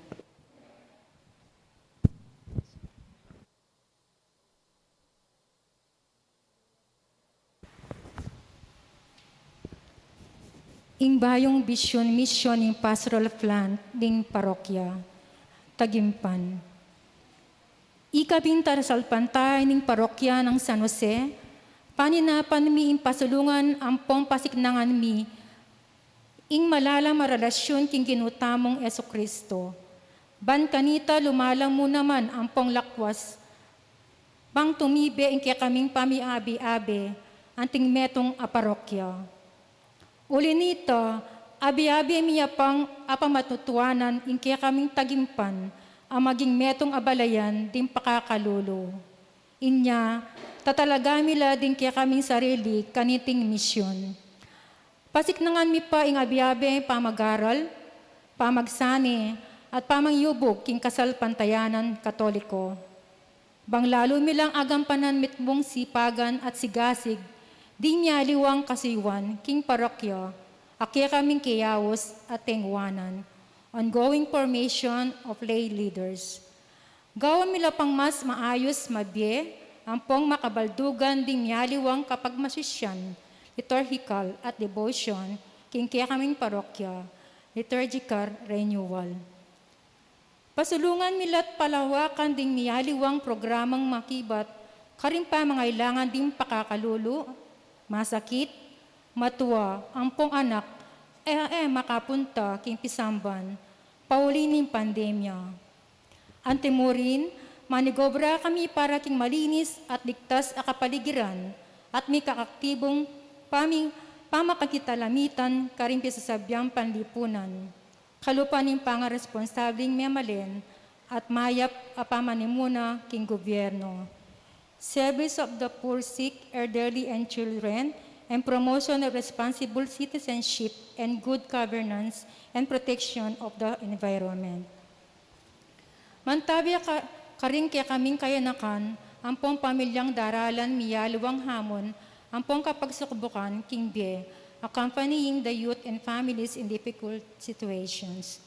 Ing bayung vision mission ning pastoral plan ning parokya Taguimpan. Ikabing tarasalpantay ning parokya nang San Jose, paninapan mi ing pasulungan ampong pasiknangan mi ing malalam a relasyun king Ginu tamung Jesucristo. Ban kanita lumalam mu naman ampong lakwas, bang tumibe ing kekaming pamiabe-abe anting metung a parokya. Uli nita, abe-abe mi ya pang apamatutuanan ing kekaming Taguimpan a maging metung a balayan ding pakakalulu. Inya, tatalaga mi la ding kekaming sarili kaniting misyun. Pasiknangan mi pa ing abe-abeng pamagaral, pamagsane, at pamangyubug king kasalpantayanan Katoliko. Bang lalu mi lang agampanan mitmung sipagan at sigasig ding mialiwang kasuyuan king parokya, a kekaming kiyaus at tengwanan, ongoing formation of lay leaders. Gawan mi la pang mas maayus, mabie, ampong makabaldugan ding mialiwang kapagmasisyan, liturgical at devotion, king kekaming parokya, liturgical renewal. Pasulungan mi la't palawakan ding mialiwang programang makibat karing pamangailangan ding pakakalulu, masakit, matua, ampong anak, e, e makapunta king pisamban, pauli ning pandemya. Antimurin, manigobra kami para king malinis at ligtas a kapaligiran at mikaaktibung pami-, pamakakitalamitan karing pisasabiang panlipunan. Kalupa ning pangaresponsabling memalen at mayap a pamanimuna king gobyerno. Service of the poor, sick, elderly, and children, and promotion of responsible citizenship and good governance and protection of the environment. Mantabe ka, karing kekaming kayanakan, ampong pamilyang daralan mialiwang hamon, ampong kapagsukbukan king bie, accompanying the youth and families in difficult situations.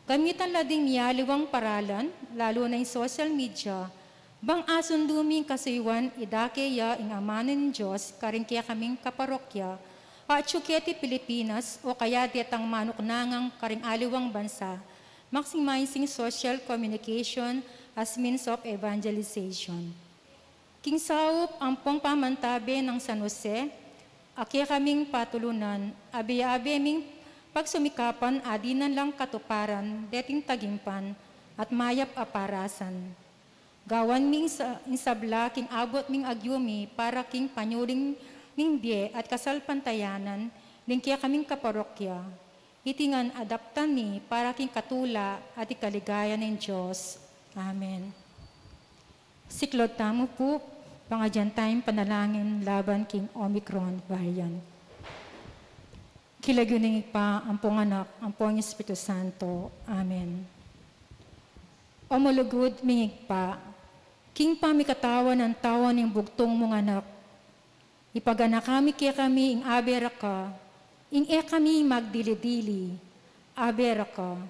Gamitan la ding mialiwang paralan, lalu na ing social media, bang asundu mi ing kasuyuan idake ya ing amanu ning Dios karing kekaming kaparokya, atyu keti Pilipinas o kaya detang manuknangan karing aliwang bansa, maximizing social communication as means of evangelization. King saup ampong pamantabe nang San Jose, a kekaming patulunan, abe-abe ming pagsumikapan a dinan lang katuparan deting tagimpan at mayap a parasan. Gawan mi ing sa-, ing sabla king abut ming agyumi para king panyuling ming bie at kasalpantayanan ning kekaming kaparokya. Iti ngan adaptan mi para king katula at ikaligaya ning Dios. Amen. Siklaud tamu pu, pangadyan tayung panalangin laban king Omicron variant. King lagyu ning Ibpa, ampong Anak, ampong Espiritu Santo. Amen. O malugud ming Ibpa, king pamikatawan nang tau ning bugtung mung Anak, ipaganaka mi kekami ing abe ra ka, ing e kami magdili-dili, abe ra ka.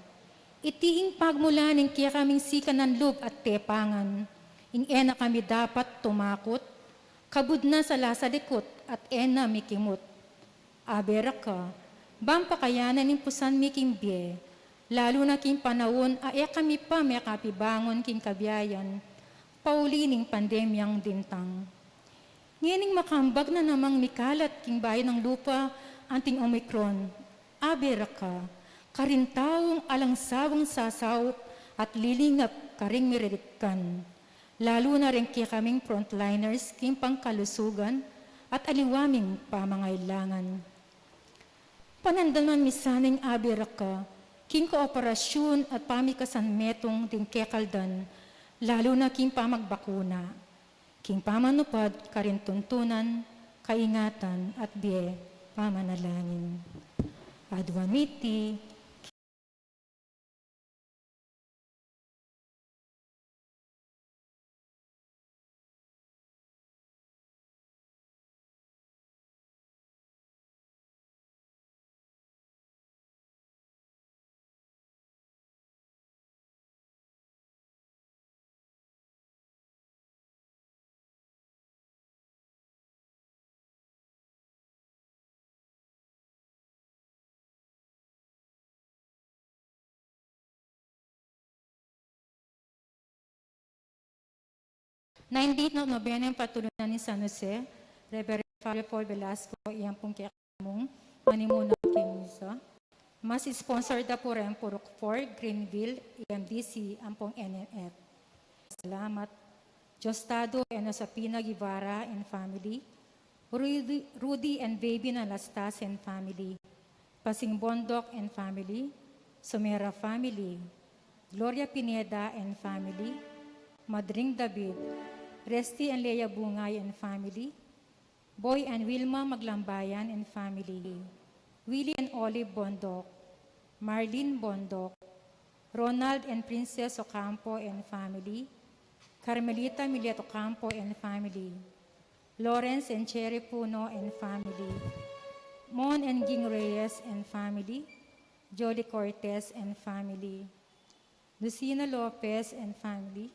Iti ing pagmulan ning kekaming sikanan lub at tepangan, ing e na kami dapat tumakut, kabud na sala sa likut at e na mikimut. Abe ra ka, ban pakayanan ing pusan mi king bie, lalu na king panaun a e kami pa mekapibangun king kabiayan, pauli ning pandemyang dintang. Ngening makambag na namang mikalat king bayu nang lupa anting Omicron, abe ra ka, karing taung alang sawang sasaup at lilingap karing miridikkan, lalu na ring kekaming frontliners king pangkalusugan at aliwa ming pamangailangan. Panandaman mi sana ing abe ra ka king kooperasyun at pamikasan metung ding kekaldan, lalu na king pamagbakuna, king pamanupad karing tuntunan, kaingatan at bie pamanalangin. Aduan mi iti Nineteen of Novena, patulunan ni San Jose, Reverend Father Paul Velasco, iyan pung kekamung manimuna king misa. Mass sponsor da pu reng Purok four, Greenville, E M D C, ampong N N F. Salamat. Diosdado and Josefina Guevara and family. Rudy, Rudy and Baby Nalastasen family, Pasing Bondoc and family, Somera family, Gloria Pineda and family, Madring David, Resty and Lea Bungay and family, Boy and Wilma Maglambayan and family, Willie and Olive Bondoc, Marlene Bondoc, Ronald and Princess Ocampo and family, Carmelita Milet Ocampo and family, Lawrence and Cherry Puno and family, Mon and Ging Reyes and family, Jolly Cortez and family, Lucina Lopez and family,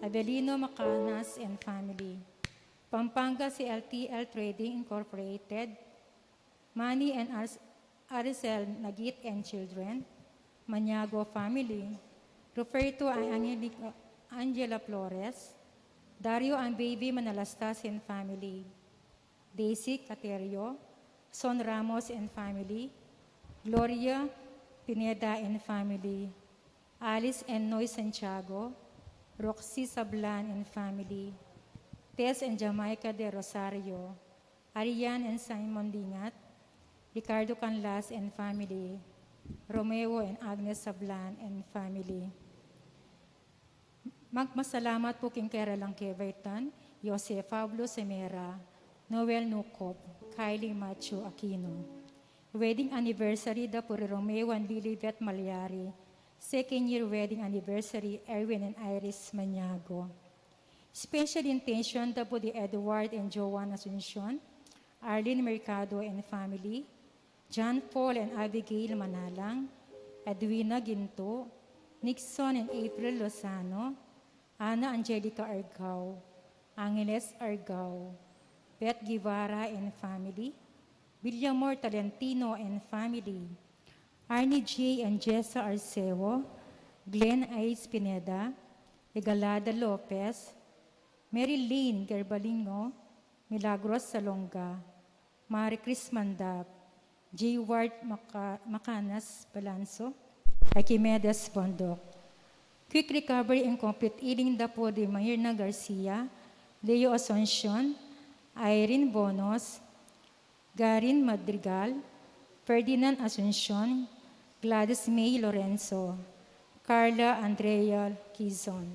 Avelino Macanas and family, Pampanga C L T L Trading Incorporated, Manny and Ars- Aricel Nagit and children, Maniago family, Ruperto and Angelica, Angela Flores, Dario and Baby Manalastas and family, Daisy Caterio, Son Ramos and family, Gloria Pineda and family, Alice and Noy Santiago, Roxy Sablan and family, Tess and Jamaica de Rosario, Arian and Simon Dingat, Ricardo Canlas and family, Romeo and Agnes Sablan and family. Magpasalamat pu king kekayran, Jose Pablo Semera, Noel Nucop, Kylie Matthew Aquino. Wedding anniversary da pu i Romeo and Lilibet Malyari. Second year wedding anniversary, Erwin and Iris Maniago. Special intention da pu di Edward and Joan Asuncion, Arlene Mercado and family, John Paul and Abigail Manalang, Edwina Ginto, Nixon and April Lozano, Ana Angelica Argao, Angeles Argao, Beth Guevara and family, Villamor Tolentino and family, Arnie J and Jessa Arceo, Glenn H Pineda, Regalada Lopez, Mary Lynn Gerbalingo, Milagros Salonga, Mari Chris Mandap, J Ward Maca- Macanas Balanso, Archimedes Bondoc. Quick recovery and complete healing da pu di Mirna Garcia, Leo Asuncion, Irene Bonos, Garin Madrigal, Ferdinand Asuncion, Gladys May Lorenzo, Carla Andrea Quizon.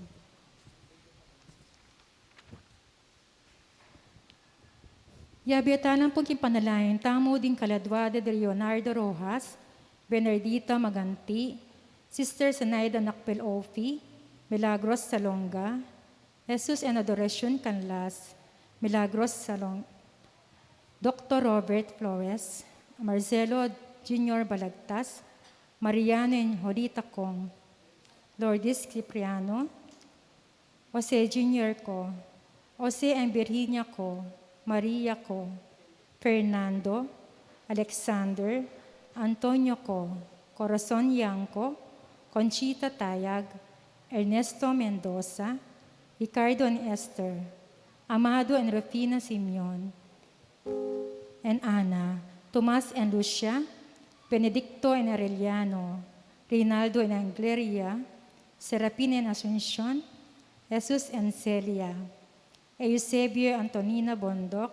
Yabe ta la pu king panalangin tamu ding kaladua da di Leonardo Rojas, Bernardita Maganti, Sister Zenaida Nakpel Ofi, Milagros Salonga, Jesus and Adoracion Canlas, Milagros Salonga, Doctor Robert Flores, Marcelo Junior Balagtas, Mariano and Jolita Kong, Lourdes Cipriano, Jose Junior Co, Jose and Virginia Co, Maria Co, Fernando, Alexander, Antonio Co, Corazon Yang Co, Conchita Tayag, Ernesto Mendoza, Ricardo and Esther, Amado and Rufina Simeon, and Ana, Tomas and Lucia, Benedicto and Arellano, Reynaldo and Angleria, Serafina and Asuncion, Jesus and Celia, Eusebio and Antonina Bondoc,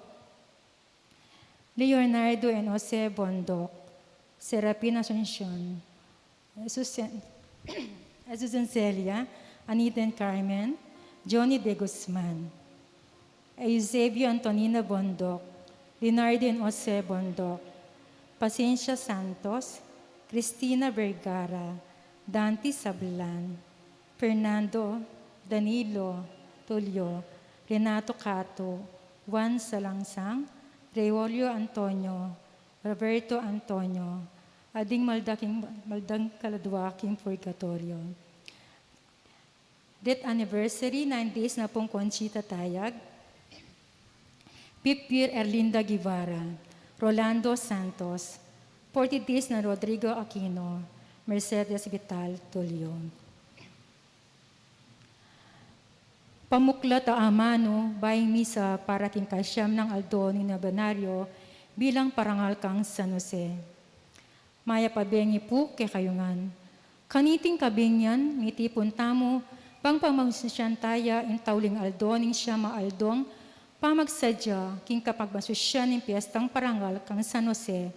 Leonardo and Jose Bondoc, Serafina Asuncion, Jesus and, Jesus and Celia, Anita and Carmen, Johnny De Guzman, Eusebio Antonina Bondoc, Leonardo and Jose Bondoc, Pacencia Santos, Cristina Vergara, Dante Sablan, Fernando, Danilo, Tulio, Renato Cato, Juan Salangsang, Reolio Antonio, Roberto Antonio, a ding malda king, maldang kaladua king purgatorio. Death anniversary, nine days na pung Conchita Tayag, fifth year Erlinda Guevara, Rolando Santos, forty days na Rodrigo Aquino, Mercedes Vital Tulio. Pamuklat a amanu, bayung misa para king kasiam nang aldo ning nobenaryo bilang parangal kang San Jose. Mayap a bengi pu kekayu ngan. Kaniting kabengian, mitipun tamu, bang pamasusian taya ing tauling aldo ning siam a aldong pamagsadya king kapagmasusian ning piestang parangal kang San Jose,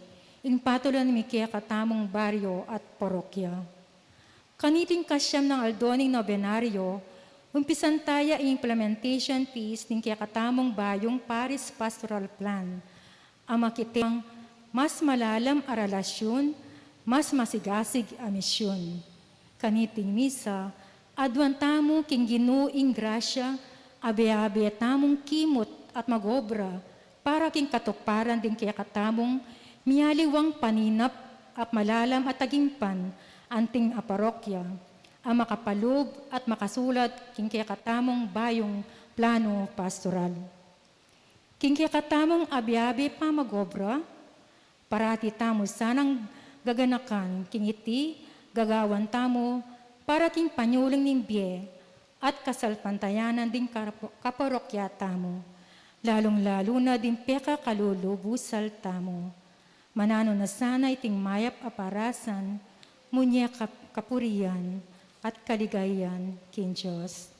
ing patulan ning kekatamung baryo at parokya. Kaniting kasiam nang aldo ning nobenaryo, umpisan taya ing implementation phase ning kekatamung bayung Parish Pastoral Plan, a makiteng mas malalam a relasyun, mas masigasig a misyun. Kaniting misa, aduan tamu king Ginu ing grasya, abe-abe tamung kimut at magobra para king katuparan ding kekatamung mialiwang paninap at malalam a tagimpan anting a parokya, a makapalub at makasulat king kekatamung bayung plano pastoral. King kekatamung abe-abe pamagobra, parati tamu sanang gaganakan king iti gagawan tamu para king panyuling ning bie at kasalpantayanan ding karapo-, kaparokya tamu, lalung-lalu na ding pekakalulu busal tamu. Mananu na sana iting mayap a parasan, munie kap-, kapurian at kaligayan king Dios.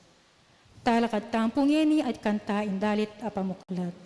Talakad tamu ngeni at kantaing dalit a pamuklat.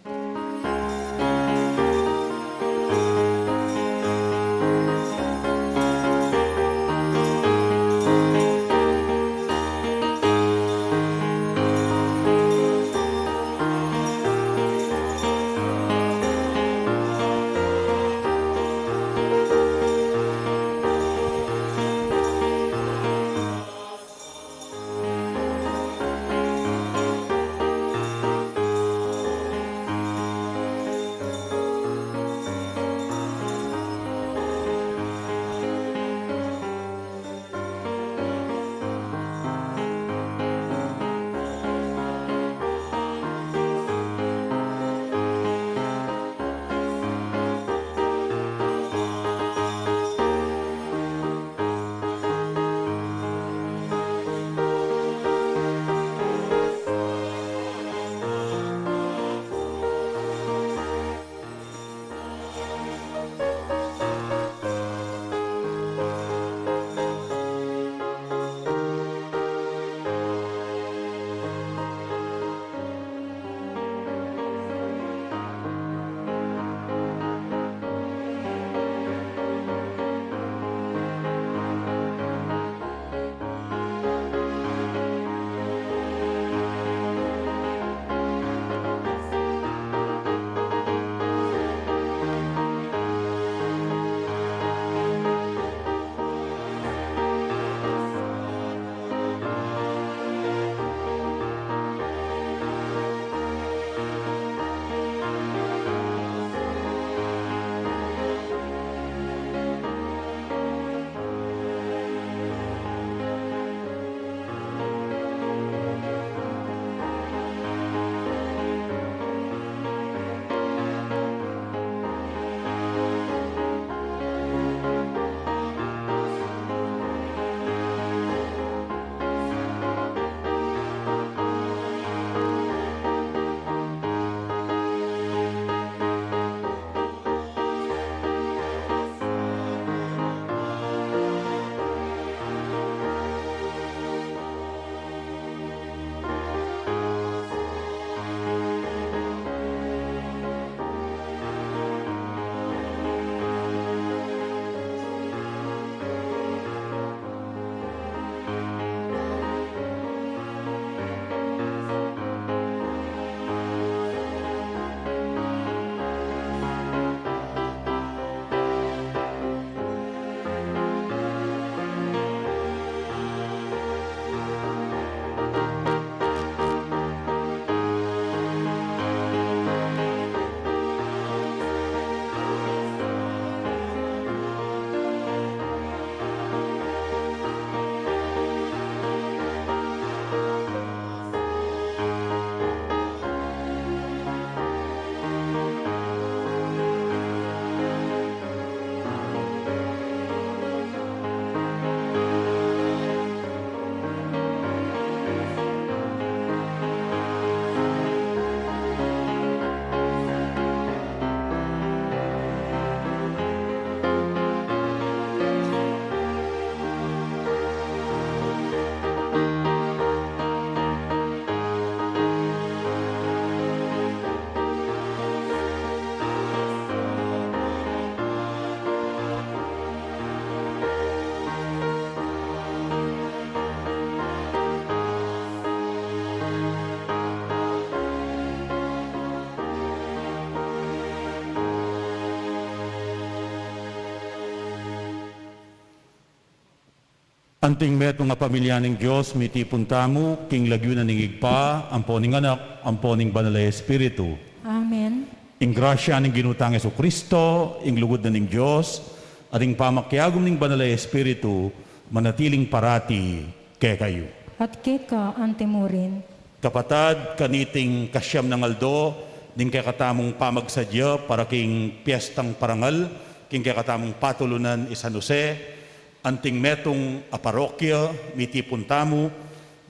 Anting metung a pamilya ning Dios, mitipun tamu king lagyu na ning Ibpa, ampo ning Anak, ampo ning Banal a Espiritu. Amen. Ing grasya ning Ginu tang Jesucristo, ing lugud na ning Dios, at ing pamakiagum ning Banal a Espiritu, manatiling parati kekayu. At keka antimurin. Kapatad, kaniting kasiam nang aldo ning kekatamung pamagsadya para king piestang parangal king kekatamung patulunan i San Jose, anting metung a parokya, mitipun tamu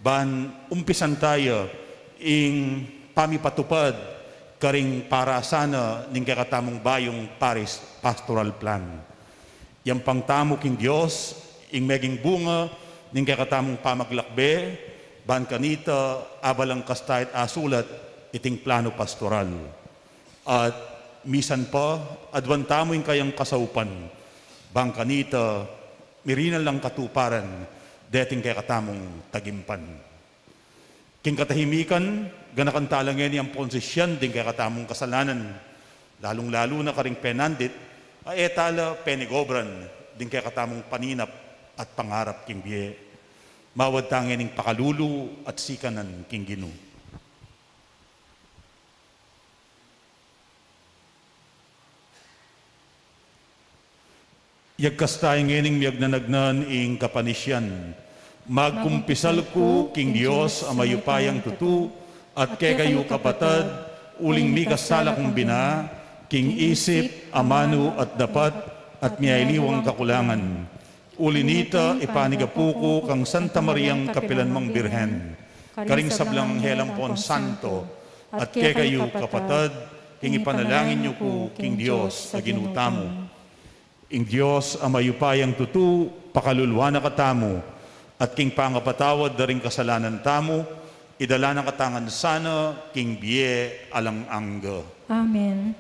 ban umpisan taya ing pamipatupad karing parasan na ning kekatamung bayung parish pastoral plan. Yampang tamu king Dios ing meging bunga ning kekatamung pamaglakbe, ban kanita abalang kastayat asulat iting plano pastoral. At misan pa, aduan tamu ing kayang kasaupan, ban kanita mirinan lang katuparan deting kekatamung tagimpan. King katahimikan, ganakan tala ngeni ampon sisian ding kekatamung kasalanan, lalung-lalu na karing penandit a e tala penigobran ding kekatamung paninap at pangarap king bie. Mawad ta ngening pakalulu at sikanan king Ginu. Yagkas taya ngening miyagnanagnan ing kapanisian. Magkumpisal ku king Dios a mayupayang tutu, at kekayu kapatad, uling mikasala kung bina, king isip, amanu at dapat, at mialiwang kakulangan. Uli nita, ipanigapu ku kang Santa Mariang kapilanmang Birhen, karing sablang anghel ampon santo, at kekayu kapatad, king ipanalangin yu ku king Dios a Ginu tamu. Ing Dios a mayupayang tutu, pakaluluan na katamu, at king pangapatawad da ring kasalanan tamu, idala na kata ngan sana king bie alang angga. Amen.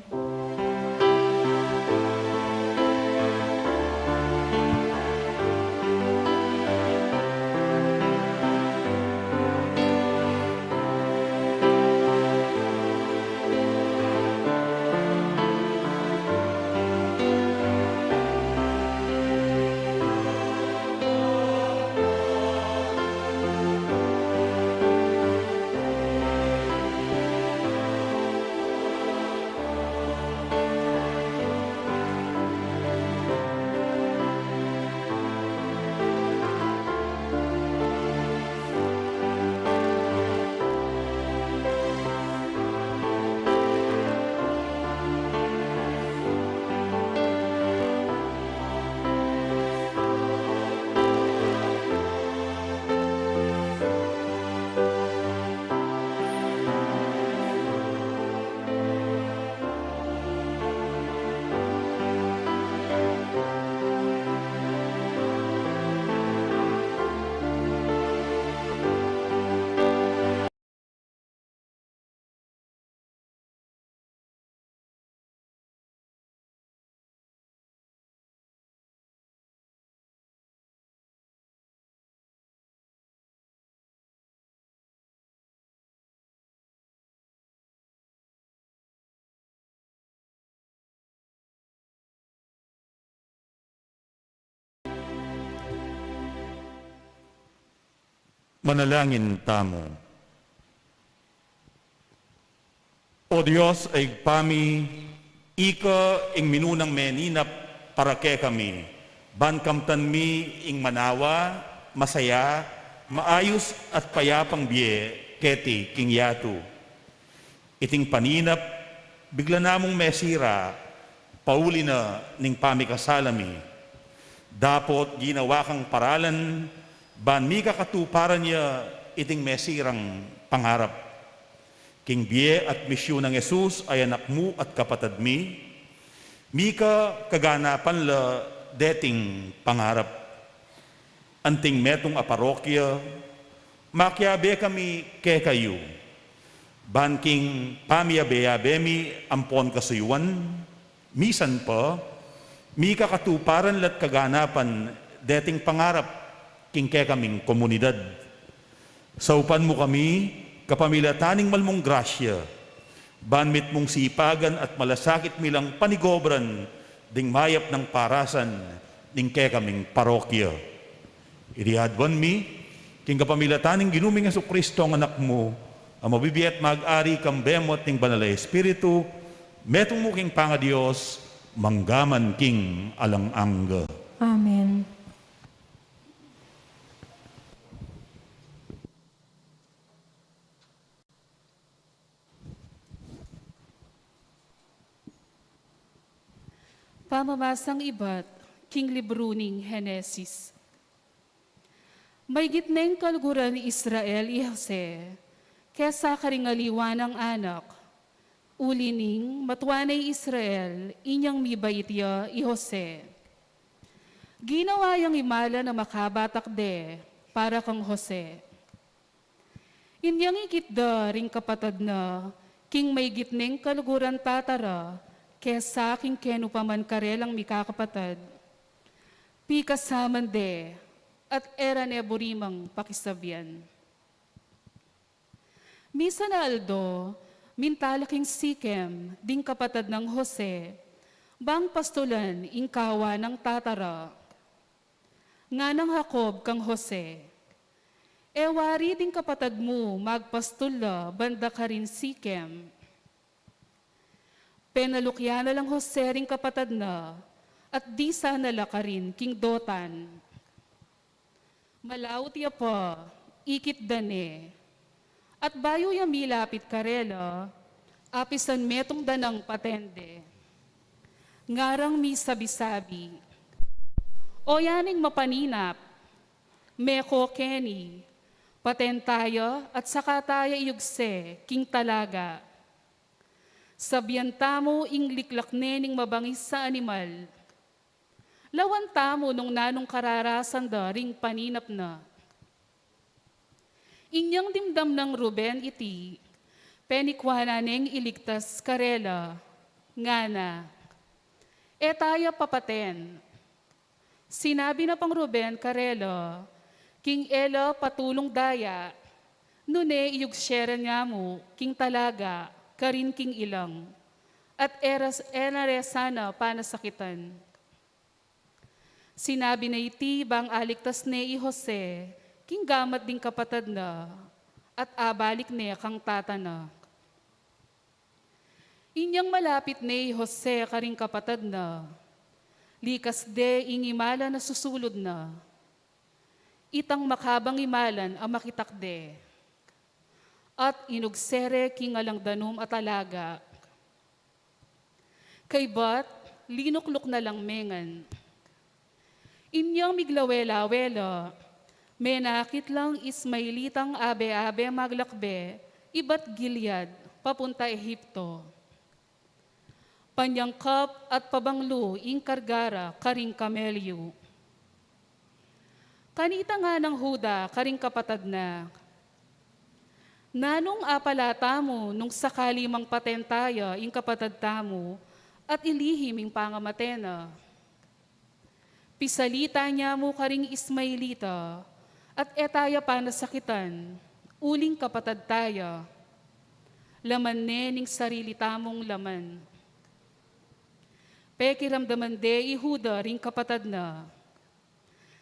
Manalangin tamu. O Dios a Ibpa mi, ika ing minunang meninap para kekami, ban kamtan mi ing manawa, masaya, maayus at payapang bie keti king yatu. Iting paninap, bigla namung mesira, pauli na ning pamikasala mi. Dapot ginawa kang paralan, ban mikakatuparan ya iting mesirang pangarap. King bie at misyun nang Jesus a Anak mu at kapatad mi, mika kaganapan la deting pangarap. Anting metung a parokya, makiabe kami kekayu. Ban king pamiabe-abe mi ampon kasuyuan, misan pa, mikakatuparan la't kaganapan deting pangarap king kekaming komunidad. Saupan mu kami, kapamilatan ning malmung grasya, ban mitmung sipagan at malasakit mi lang panigobran ding mayap nang parasan ning kekaming parokya. Iti aduan mi, king kapamilatan ning Ginu ming Jesucristo, ang Anak mu, a mabibie at mag-ari kambe mu at ning Banal a Espiritu, metung mu king pangaDios, mangga man king alang angga. Amen. Pamamasang ibat king libru ning Henesis. Maygit neng kaluguran Israel i Jose kesa karing aliwa nang anak. Uli ning matua ne i Israel, inyang mibait ya i Jose. Ginawa yang imalan a makabatak de para kang Jose. Inyang ikit da ring kapatad na king maygit neng kaluguran tata ra kesa king kenu pa man karelang mikakapatad, pikasaman de at e ra ne burimang pakisabian. Misan a aldo, minta la king Sikem ding kapatad nang Jose, bang pastulan ing kawa nang tata ra. Nganang Jacob kang Jose, "E wari ding kapatad mu magpastul la banda karin Sikem." Penalukyan na lang Jose ring kapatad na, at disan na la karin king Dotan. Malaut ya pa, ikit da ne. At bayu ya milapit karela, apisan metung da nang paten de. Ngarang misabi-sabi, "O yaning mapaninap, meko keni, paten taya at saka taya iyugse king talaga. Sabian tamu ing liklak ne ning mabangis a animal. Lawan tamu nung nanung kararasan da ring paninap na." Inyang dimdam nang Ruben iti, penikuanan neng iligtas karela, ngana, "E taya papaten." Sinabi na pang Ruben karela, king e la patulung daya, nune iyugse ra ne mu king talaga karin king ilang, at e ra, e na re sana panasakitan. Sinabi na iti bang aligtas ne i Jose king gamat ding kapatad na, at abalik ne kang tata na. Inyang malapit ne i Jose karing kapatad na, likas de ing imalan a susulud na. Itang makabang imalan a makitak de, at inugse re king alang danum a talaga. Kaybat, linukluk na lang mengan. Inyang miglawela-wela, menakit lang Ismaelitang abe-abe maglakbe ibat Gilead papunta Ehipto. Panyangkap at pabanglu ing karga ra karing kamelyu. Kanita nganang Juda karing kapatad na, "Nanung apala tamu nung sakali mang paten taya ing kapatad tamu at ilihim ing pangamate na? Pisalita ne mu karing Ismaelita, at e taya panasakitan, uling kapatad taya. Laman ne ning sarili tamung laman." Pekiramdaman de i Juda ring kapatad na.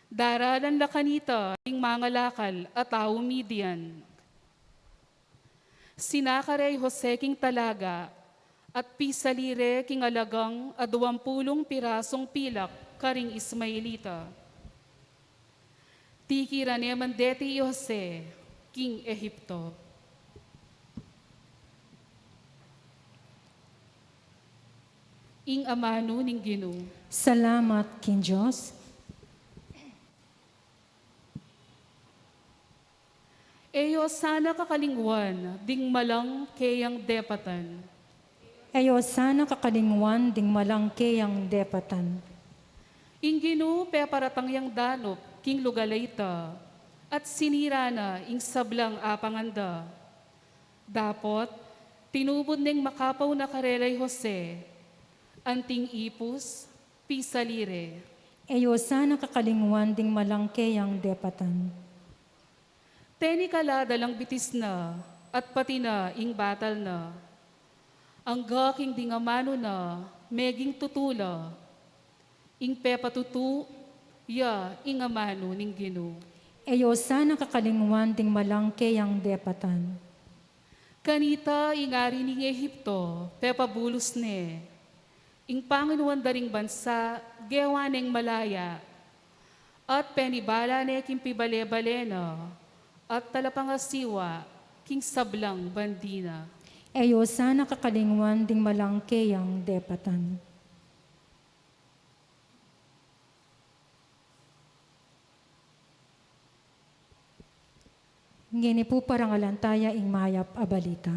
Daralan la kanita ring mangalakal a taung Midian. Sinaka re i Jose king talaga, at pisali re king alagang aduang pulung pirasung pilak karing Ismaelita. Tikiran ne man deti i Jose king Ehipto. Ing amanu ning Ginu. Salamat king Dios. E yu sana kakalingwan ding malang keyang depatan. E yu sana kakalingwan ding malang keyang depatan. Ing Ginu peparatang yang danup king lugal a ita, at sinira na ing sablang apangan da. Dapot tinubud neng makapauna karela i Jose, anting ipus, pisali re. E yu sana kakalingwan ding malang keyang depatan. Tenikala da lang bitis na, at pati na ing batal na. Angga king ding amanu na meging tutu la. Ing pepatutu, Ya ing amanu ning Ginu. E yo sana kakalingwan ding malangke yang depatan. Kanita ing ari ning Ehipto, pepabulus ne. Ing panginuan da ring bansa, gewa neng malaya. At penibala ne king pibale-bale na, at talapangasiwa king sablang bandi na. E yo sana kakalingwan ding malangke yang depatan. Ngeni pu parangalan taya ing mayap a balita.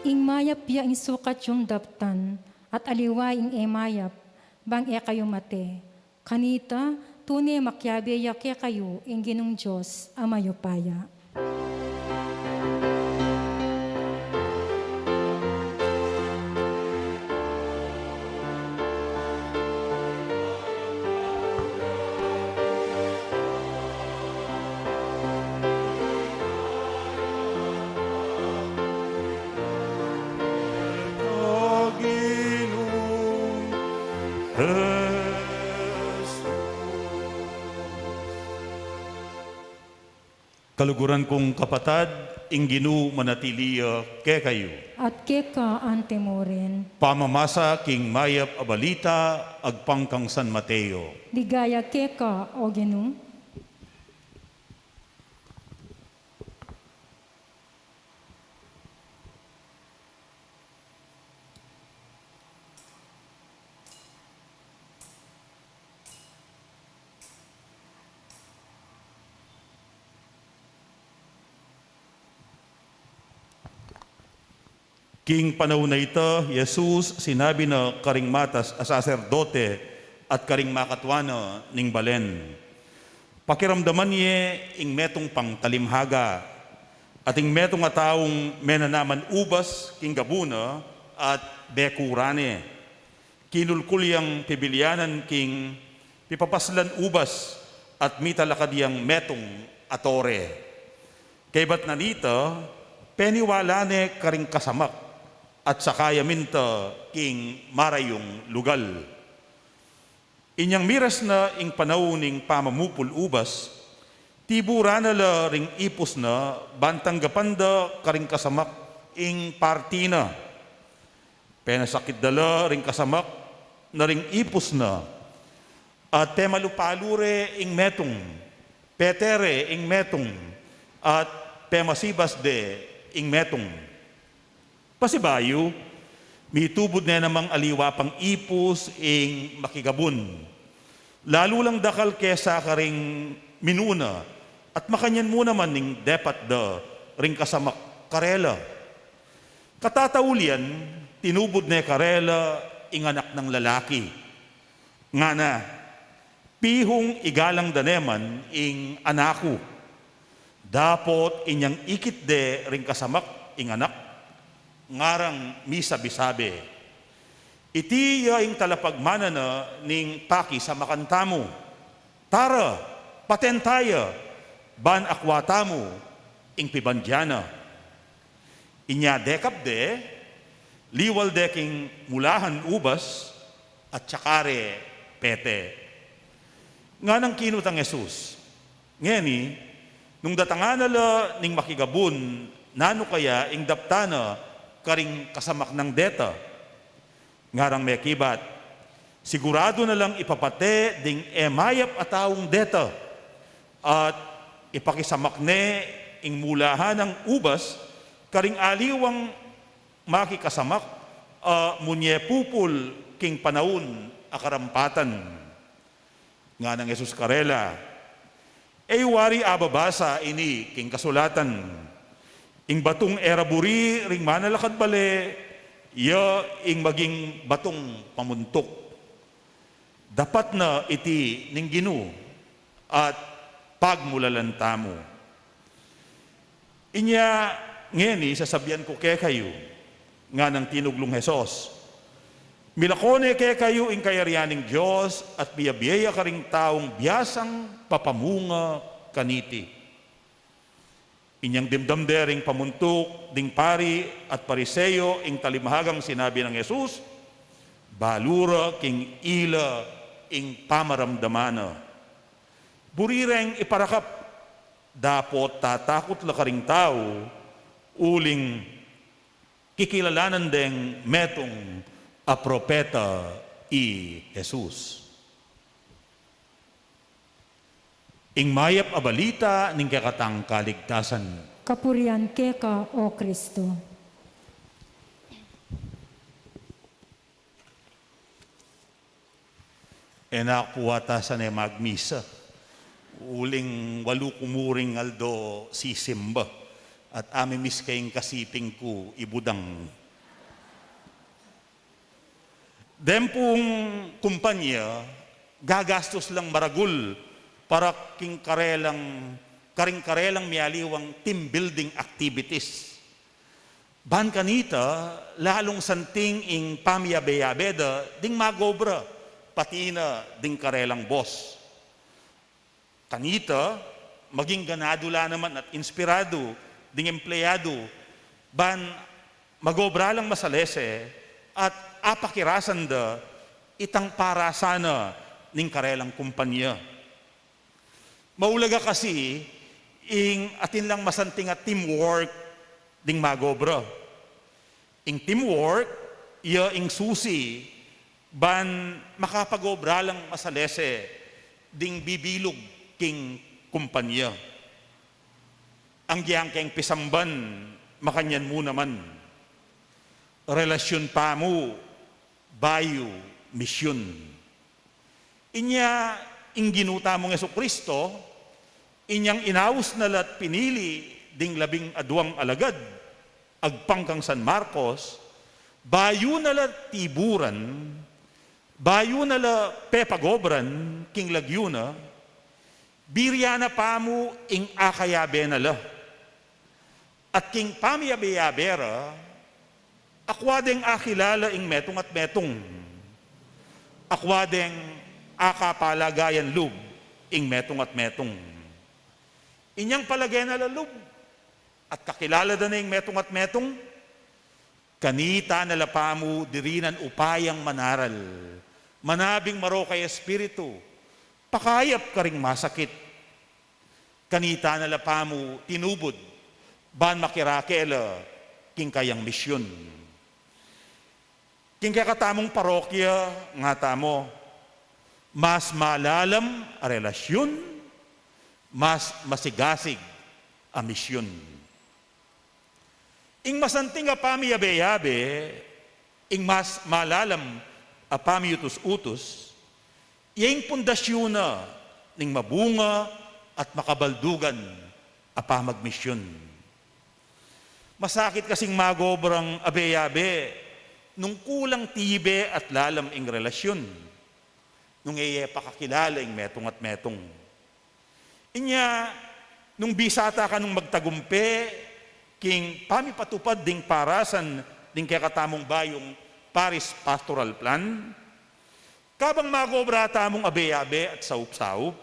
Ing mayap ya ing sukat yung daptan, at aliwa ing e mayap, bang e kayu mate. Kanita, tune makiabe ya kekayu ing Ginung Dios a mayupaya. Ginung Jesus. Kaluguran kung kapatad, ing Ginu manatili ya kekayu. At keka antimurin. Pamamasa king mayap a balita agpang kang San Mateo. Ligaya keka, O Ginu. King panaun a ita, Jesus sinabi na karing matas a saserdote at karing makatua na ning balen, pakiramdaman ye ing metung pang talimhaga, at ing metung a taung menanaman ubas king gabu na at bekura ne. Kinulkul yang pibilyanan king pipapaslan ubas at mitalakad yang metung a tore. Kaybat na nita, peniwala ne karing kasamak at saka ya minta king marayung lugal. Inyang miras na ing panaun ning pamamupul ubas, tiburan na la ring ipus na ban tanggapan da karing kasamak ing parti na. Penasakit da la ring kasamak na ring ipus na, at pemalu-palu re ing metung, pete re ing metung, at pemasibas de ing metung. Pasibayu, mitubud ne namang aliwa pang ipus ing makigabun, lalu lang dakal kesa karing minuna, at makanyan mu naman ing depat da ring kasamak karela. Katataul yan, tinubud ne karela ing anak nang lalaki. Ngana, pihung igalang da ne man ing anak ku. Dapot inyang ikit de ring kasamak ing anak, ngarang misabi-sabi, iti ya ing talapagmana na ning pakisamakan tamu. Tara, paten ta ya, ban akua tamu ing pibandian na. Inya dekap de, liwal de king mulahan ubas, at saka re pete. Nganang kinutang Jesus, ngeni, nung datangan na la ning makigabun, nanu kaya ing daptan na karing kasamak nang deta? Ngarang mekibat, Siguradu na lang ipapate ding e mayap a taung deta, at ipakisamak ne ing mulahan nang ubas karing aliwang makikasamak a munye pupul king panaun a karampatan. Nganang Jesus karela, e yu wari ababasa ini king kasulatan? Ing batung e ra buri ring manalakad bale, ya ing maging batung pamuntuk. Dapat na iti ning Ginu at pagmulalan tamu. Inya ngeni sasabian ku kekayu, nganang tinuglung Jesus, milako ne kekayu ing kayarian ning Dios at bie-bie ya karing taung biasang papamunga kaniti. Inyang dimdam de ring pamuntuk ding pari at Pariseo ing talimhagang sinabi nang Jesus, balu ra king ila ing pamaramdaman na. Buri reng iparakap, dapot tatakut la karing tau, uling kikilalanan deng metung a propeta i Jesus. Ing mayap a balita ning kekatang kaligtasan. Kapurian keka, O Kristo. E na ku pu ata sane magmisa. Uling walu ku mu ring aldo sisimba. At amimiss ke ing kasiping ku, ibudang. Deng pung kumpanya, gagastus lang maragul para king karelang, karing karelang mialiwang team building activities. Ban kanita, lalung santing ing pamiyabe-yabe da ding magobra, pati na ding karelang boss. Kanita, maging ganadu la naman at inspiradu ding empleyadu, ban magobra lang masalese at apakirasan da itang parasan na ning karelang kumpanya. Maulaga kasi ing atin lang masanting a teamwork ding magobra. Ing teamwork, ya ing susi ban makapagobra lang masalese ding bibilug king kumpanya. Anggyang keng pisamban, makanyan mu naman. Relasyun pa mu, bayu misyun. Inya ing Ginu tamung Jesucristo, inyang inaus na la't pinili ding labing aduang alagad, agpang kang San Marcos, bayu na la tiburan, bayu na la pepagobran king lagyu na, birian na pa mu ing akayabe na la. At king pamiyabe-yabe ra, akwa deng akilala ing metung at metung. Akwa deng akapalagayan lub ing metung at metung. Inyang palage na la lub at kakilala da na ing metung at metung, kanita na la pa mu dirinan upayang manaral, manabing marokay a espiritu, pakayap karing masakit. Kanita na la pa mu tinubud, ban makirake la king kayang misyun. King kekatamung parokya, ngatamu, mas malalam a relasyun, mas masigasig a misyun. Ing masanting a pamiyabe-yabe, ing mas malalam a pamiutus-utus, ya ing pundasyun na ning mabunga at makabaldugan a pamagmisyun. Masakit kasing magobrang abe-abe nung kulang tibe at lalam ing relasyun, nung e ye pakakilala ing metung at metung. Inya, nung bisa ta kanung magtagumpe king pamipatupad ding parasan ning kekatamung bayung Parish Pastoral Plan, kabang magobra tamung abe-abe at saup-saup,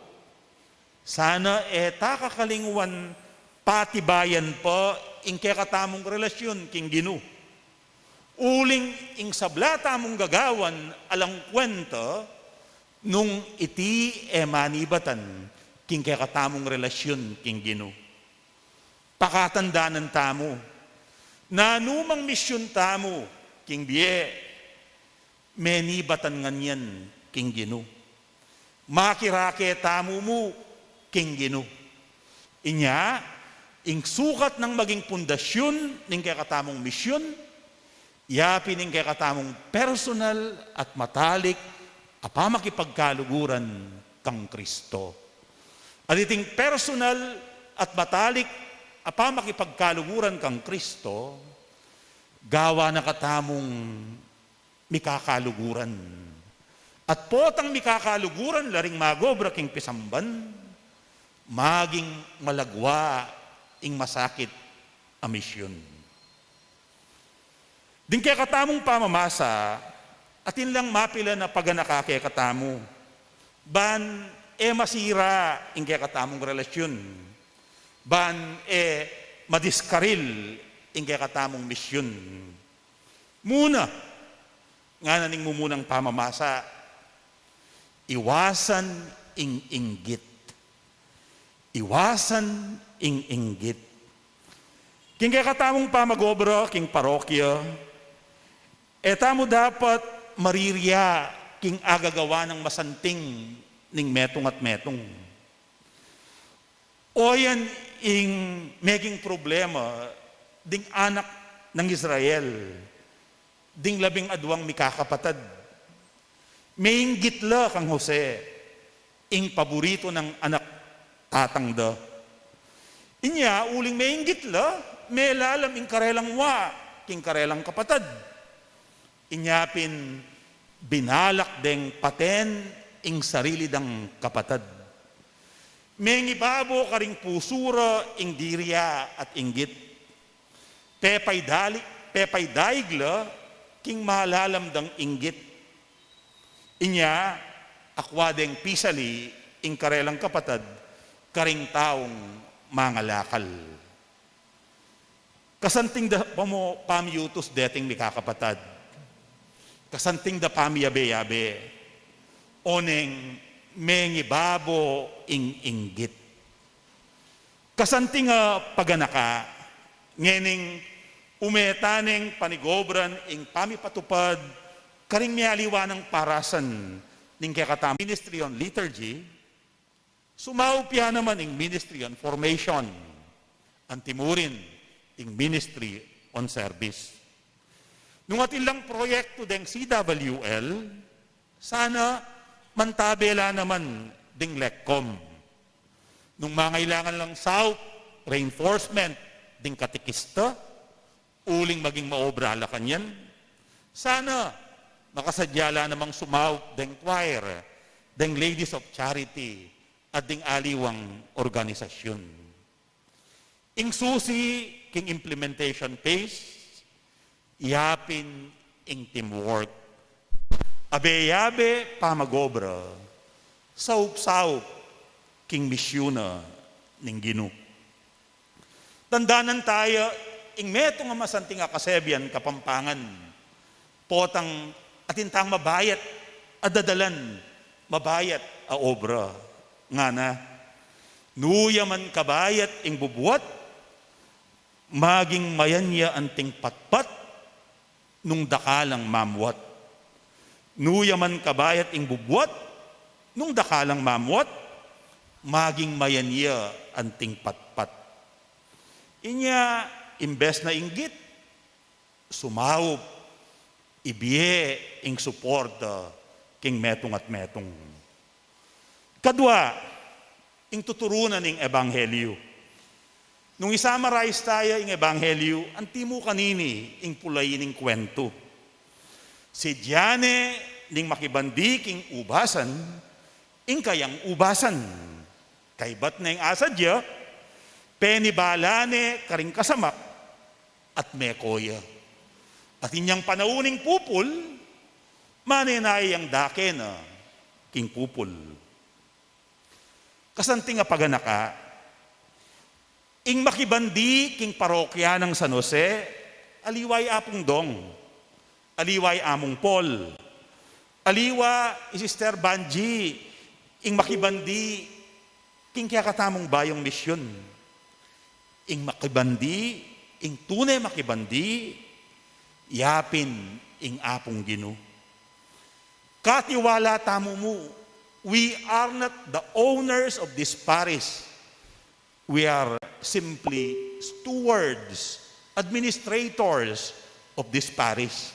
sana e ta kakalingwan patibayan pa ing kekatamung relasyun king Ginu. Uling ing sabla tamung gagawan alang kwenta nung iti e manibatan king kekatamung relasyun king Ginu. Pakatandanan tamu, nanumang misyun tamu king bie, menibatan ngan yan king Ginu. Makirake tamu mu king Ginu. Inya, ing sukat nang maging pundasyun ning kekatamung misyun, ya pin ing kekatamung personal at matalik a pamakipagkaluguran kang Kristo. At iting personal at matalik a pamakipagkaluguran kang Kristo, gawa na katamung mikakaluguran. At potang mikakaluguran la ring mag-obra king pisamban, maging malagwa ing masakit a misyun. Ding kekatamung pamamasa, atin lang mapilan a paganaka kekatamu, ban e masira ing kekatamung relasyun, ban e madiskaril ing kekatamung misyun. Muna, ngana ning mumunang pamamasa, iwasan ing inggit. Iwasan ing inggit. King kekatamung pamag-obra king parokya, e tamu dapat mariria king agagawa nang masanting ning metung at metung. O yan ing meging problema ding anak nang Israel, ding labing aduang mikakapatad. Meinggit la kang Jose, ing paburitu nang anak tatang da. Inya, uling meinggit la, melalam ing karelang wa king karelang kapatad. Inya pin binalak deng paten ing sarili dang kapatad. Mengibabo karing pusu ra ing diria at inggit. Pepaidali, pepaidaig la king malalam dang inggit. Inya, akwa deng pisali ing karelang kapatad karing taung mangalakal. Kasanting da pamo-, pamiyutus deting mikakapatad. Kasanting da pamiyabe-yabe. Oneng mengibabo ing inggit. Kasanting a paganaka, ngening ume taneng panigobran ing pamipatupad karing mialiwa nang parasan ning kekatamung Ministry on Liturgy, sumaup ya naman ing Ministry on Formation, antimurin ing Ministry on Service. Nung atin lang proyektu deng C W L, sana mantabe la naman ding lekkom. Nung mangailangan lang saup, reinforcement ding katekista, uling maging maobra la kanyan, sana makasadya la namang sumaup deng choir, deng Ladies of Charity, at ding aliwang organisasyun. Ing susi king implementation phase, ya pin ing teamwork. Abe-abe pamag-obra, saup-saup king misyun na ning Ginu. Tandanan taya ing metung a masanting a kasebian Kapampangan. Potang atin tang mabayat a dadalan, mabayat a obra. Ngana, nu ya man kabayat ing bubuat, maging mayan ya anting patpat, nung daka lang mamuat. Nu ya man kabayat ing bubuat, nung daka lang mamuat, maging mayan ya anting patpat. Inya, imbes na inggit, sumaup, ibie ing suporta king metung at metung. Kadua, ing tuturu na ning ebanghelyu. Nung i-summarize taya ing ebanghelyu, anti mu kanini ing pulai ning kwentu. Sidya ne ning makibandi king ubasan ing kayang ubasan. Kaybat neng asadya, penibala ne karing kasamak at meko ya. At inyang panaun ning pupul, manenaya yang dake na king pupul. Kasanting a paganaka, ing makibandi king parokya nang San Jose, aliwa i Apung Dong, aliwa i Among Paul, aliwa i Sister Banji, ing makibandi king kekatamung bayung misyun. Ing makibandi, ing tune makibandi, ya pin ing Apung Ginu. Katiwala tamu mu. We are not the owners of this parish. We are simply stewards, administrators of this parish.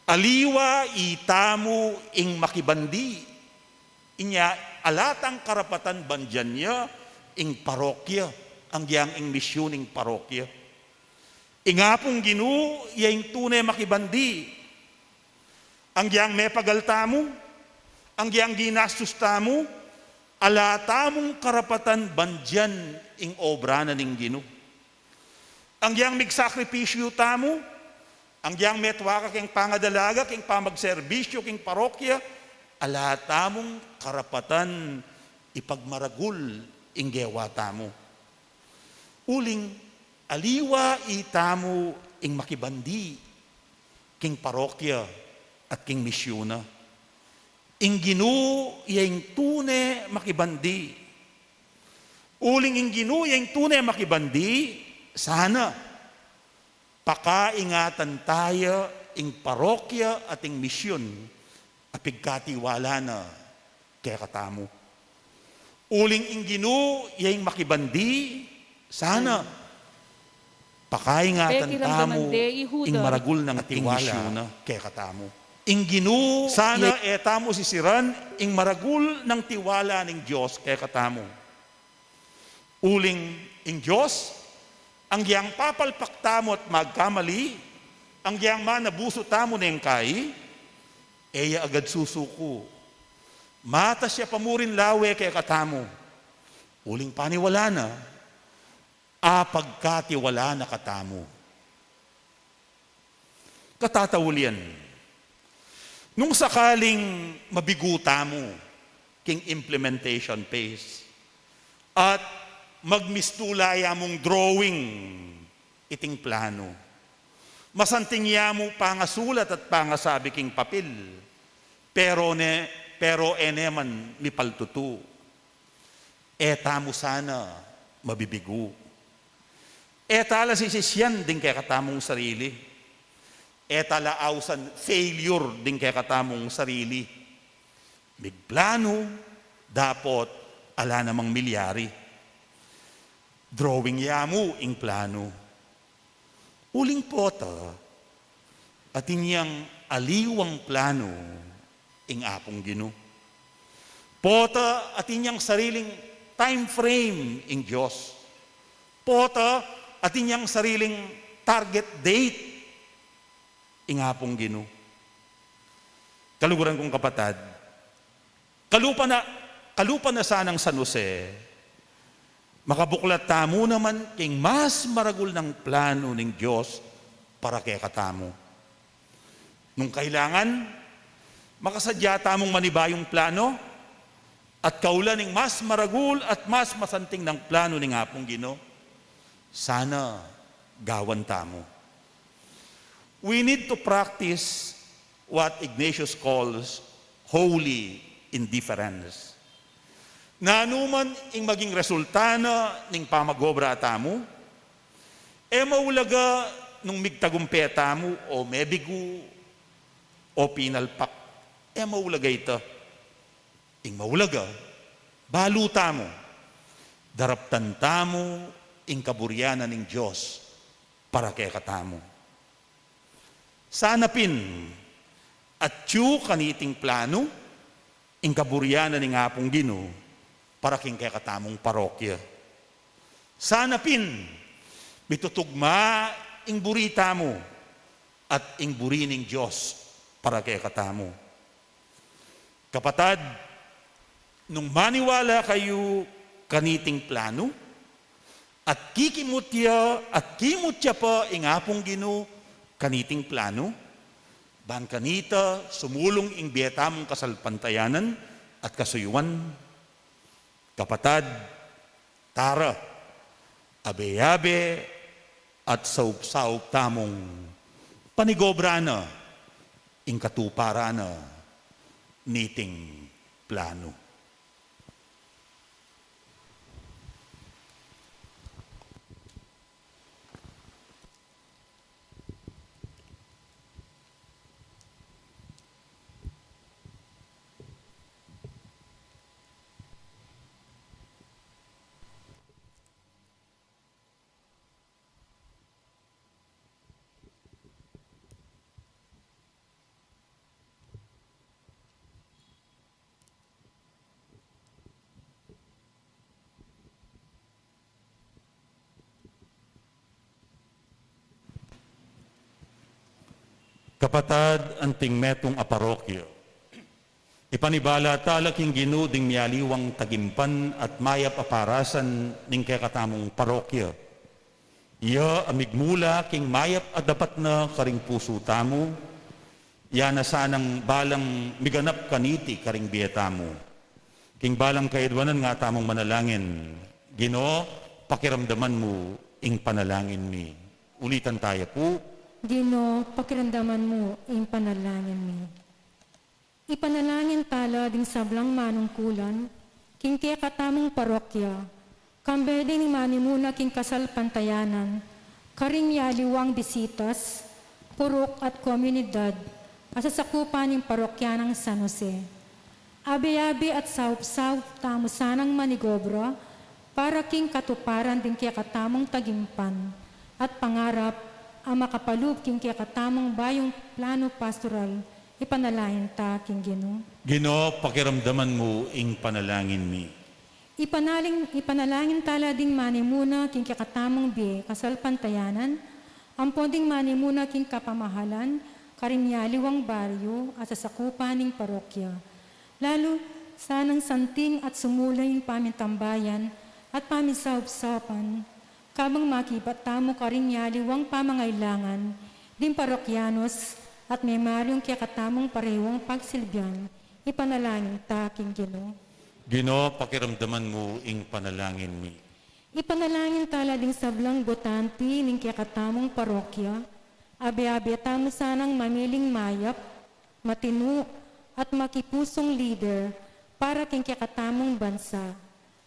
Aliwa itamu ing makibandi. Inya, ala tang karapatan bandian ya ing parokya, anggiyang ing misyun ning parokya. Ing Apung Ginu ya ing tune makibandi. Anggiyang mepagal tamu, anggiyang ginastus tamu, ala tamung karapatan bandian ing obra na ning Ginu. Anggiyang migsakripisyu tamu, anggiyang metuaka king pangadalaga, king pamagserbisyu king parokya, ala tamung karapatan ipagmaragul ing gewa tamu. Uling aliwa itamu ing makibandi king parokya at king misyun na. Ing Ginu ya ing tune makibandi. Uling ing Ginu ya ing tune makibandi, sana pakaingatan taya ing parokya at ing misyun a pigkatiwala na kekatamu. Uling ing Ginu ya ing makibandi, sana pakaingatan tamu ing maragul nang tiwala kekatamu. Ing Ginu, sana e tamu sisiran ing maragul nang tiwala ning Dios kekatamu. Uling ing Dios, anggiyang papalpak tamu at magkamali, anggiyang manabusu tamu neng kai, e ya agad susuku. Matas ya pa murin lawe kekatamu. Uling paniwala na, apagkatiwala na katamu. Katataulian, nung sakaling mabigu tamu king implementation phase at magmistula ya mung drawing iting planu, masanting ya mu pangasulat at pangasabi king papil, pero ne, pero e ne man mipaltutu. E tamu sana mabibigu. E tala sisisian ding kekatamung sarili. E tala ausan failure ding kekatamung sarili. Migplanu, dapot ala namang milyari. Drawing ya mu ing planu. Uling pota, atin yang aliwang planu ing Apung Ginu. Pota, atin yang sariling time frame ing Dios. Pota, atin yang sariling target date ing Apung Ginu. Kaluguran kung kapatad, kalupa na, kalupa na sanang San Jose, makabuklat tamu naman king mas maragul nang planu ning Dios para kekatamu. Nung kailangan, makasadya tamung manibayung planu at kaulan ning mas maragul at mas masanting nang planu ning Apung Ginu, sana gawan tamu. We need to practice what Ignatius calls holy indifference. Nanu man ing maging resulta na ning pamag-obra tamu, e maulaga nung migtagumpe tamu o mebigu o pinalpak. E maulaga ita. Ing maulaga, balu tamu, daraptan tamu ing kaburian na ning Dios para kekatamu. Sana pin, atyu kaniting planu ing kaburian na ning Apung Ginu para king kekatamung parokya. Sana pin, mitutugma ing buri tamu at ing buri ning Dios para kekatamu. Kapatad, nung maniwala kayu kaniting planu, at kikimut ya, at kimut ya pa ing Apung Ginu kaniting planu, ban kanita sumulung ing bie tamung kasalpantayanan at kasuyuan. Kapatad, tara, abe-abe at saup-saup tamung panigobra na ing katuparan na niting planu. Kapatad, anting metung a parokya, ipanibala tala king Ginu ding mialiwang tagimpan at mayap a parasan ning kekatamung parokya. Iya a migmula king mayap a dapat na karing pusu tamu, iya na sanang balang miganap kaniti karing bie tamu. King balang kaidwanan nga tamung manalangin, Ginu, pakiramdaman mu ing panalangin mi. Ulitan taya pu. Ginu, pakiramdaman mu ing panalangin mi. Ipanalangin tala ding sablang manungkulan king kekatamung parokya, kambe ding manimuna king kasalpantayanan, karing mialiwang bisitas, purok at komunidad a sasakupan ning parokya nang San Jose. Abe-abe at saup-saup tamu sanang manigobra para king katuparan ding kekatamung tagimpan at pangarap a makapalub king kekatamung bayung plano pastoral. Ipanalangin ta king Ginu. Ginu, pakiramdaman mu ing panalangin mi. Ipanaling, ipanalangin tala ding manimuna king kekatamung bie kasalpantayanan, ampon ding manimuna king kapamahalan karing mialiwang baryu a sasakupan ning parokya. Lalu sanang santing at sumulay ing pamintambayan at pamisaup-saupan, kabang makibat tamu karing mialiwang pamangailangan ding parokyanos at memaryu king kekatamung parewang pagsilbian. Ipanalangin ta king Ginu. Ginu, pakiramdaman mu ing panalangin mi. Ipanalangin tala ding sablang botante ning kekatamung parokya, abe-abe tamu sanang mamiling mayap, matinu, at makipusung lider para king kekatamung bansa,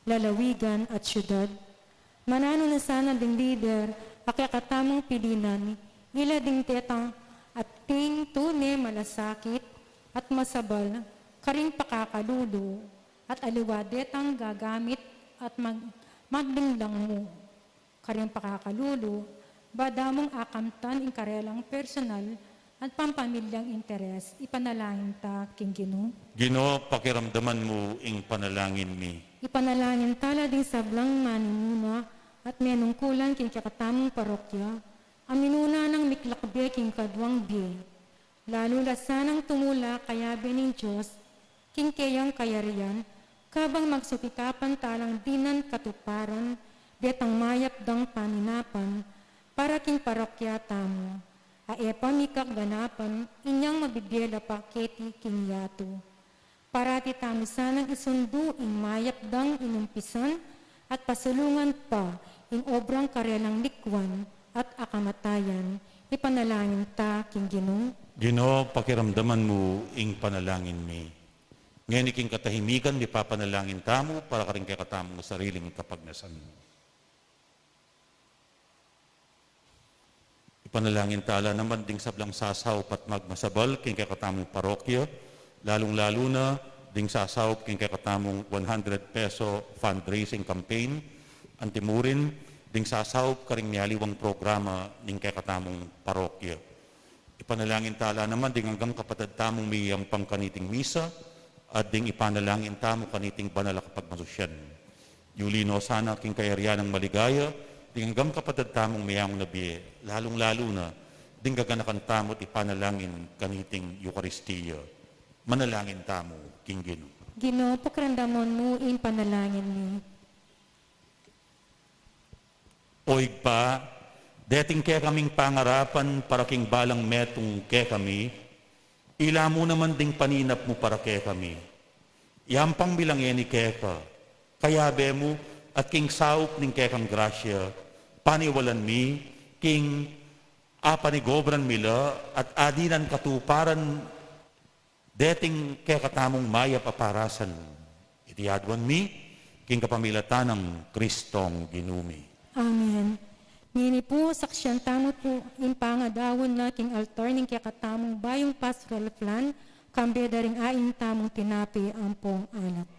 lalawigan at syudad. Mananu na sana ding lider a kekatamung pilinan, ila ding detang ating tune malasakit at masabal karing pakakalulu, at aliwa detang gagamit at mag-, maglinlang mu karing pakakalulu, ba damung akamtan ing karelang personal at pampamilyang interes. Ipanalangin ta king Ginu. Ginu, pakiramdaman mu ing panalangin mi. Ipanalangin tala ding sablang manimuna at menungkulan king kekatamung parokya, a minuna nang miklakbe king kaduang bie. Lalu la sanang tumula kayabe ning Dios king keyang kayarian, kabang magsukikapan talang dinan katuparan detang mayap dang paminapan para king parokya tamu, a e pa mikaganapan inyang mabibie la pa keti king yatu. Parati tamu sanang isundu ing mayap dang inumpisan at pasulungan pa ing obrang karelang likwan at akamatayan. Ipanalangin ta king Ginu. Ginu, pakiramdaman mu ing panalangin mi. Ngeni king katahimikan, ipapanalangin tamu para karing kekatamung sariling kapagnasan. Ipanalangin tala naman ding sablang sasaup at magmasabal king kekatamung parokya, lalung-lalu na ding sasaup king kekatamung one hundred peso fundraising campaign, antimurin ding sasaup karing mialiwang programa ning kekatamung parokya. Ipanalangin tala naman ding anggang kapatad tamung miyayampang kaniting misa, at ding ipanalangin tamu kaniting banal a kapagmasusyan. Yuli no sana king kayarian nang maligaya ding anggang kapatad tamung meyayaun na bie, lalung-lalu na ding gaganakan tamu't ipanalangin kaniting Eukaristia. Manalangin tamu king Ginu. Ginu, pakiramdaman mu ing panalangin mi. O Ibpa, deting kekaming pangarapan para king balang metung kekami, ila mu naman ding paninap mu para kekami. Iyampang mi la ngeni keka, kayabe mu at king saup ning kekang grasya, paniwalan mi king apanigobran mi la at adinan katuparan deting kekatamung mayap a parasan. Iti aduan mi king kapamilatan nang Kristong Ginu mi. Amen. Ngeni pu, saksian tamu pu ing pangadaun na king altar ning kekatamung bayung pastoral plan, kambe da ring ain tamung tinape ampong alak.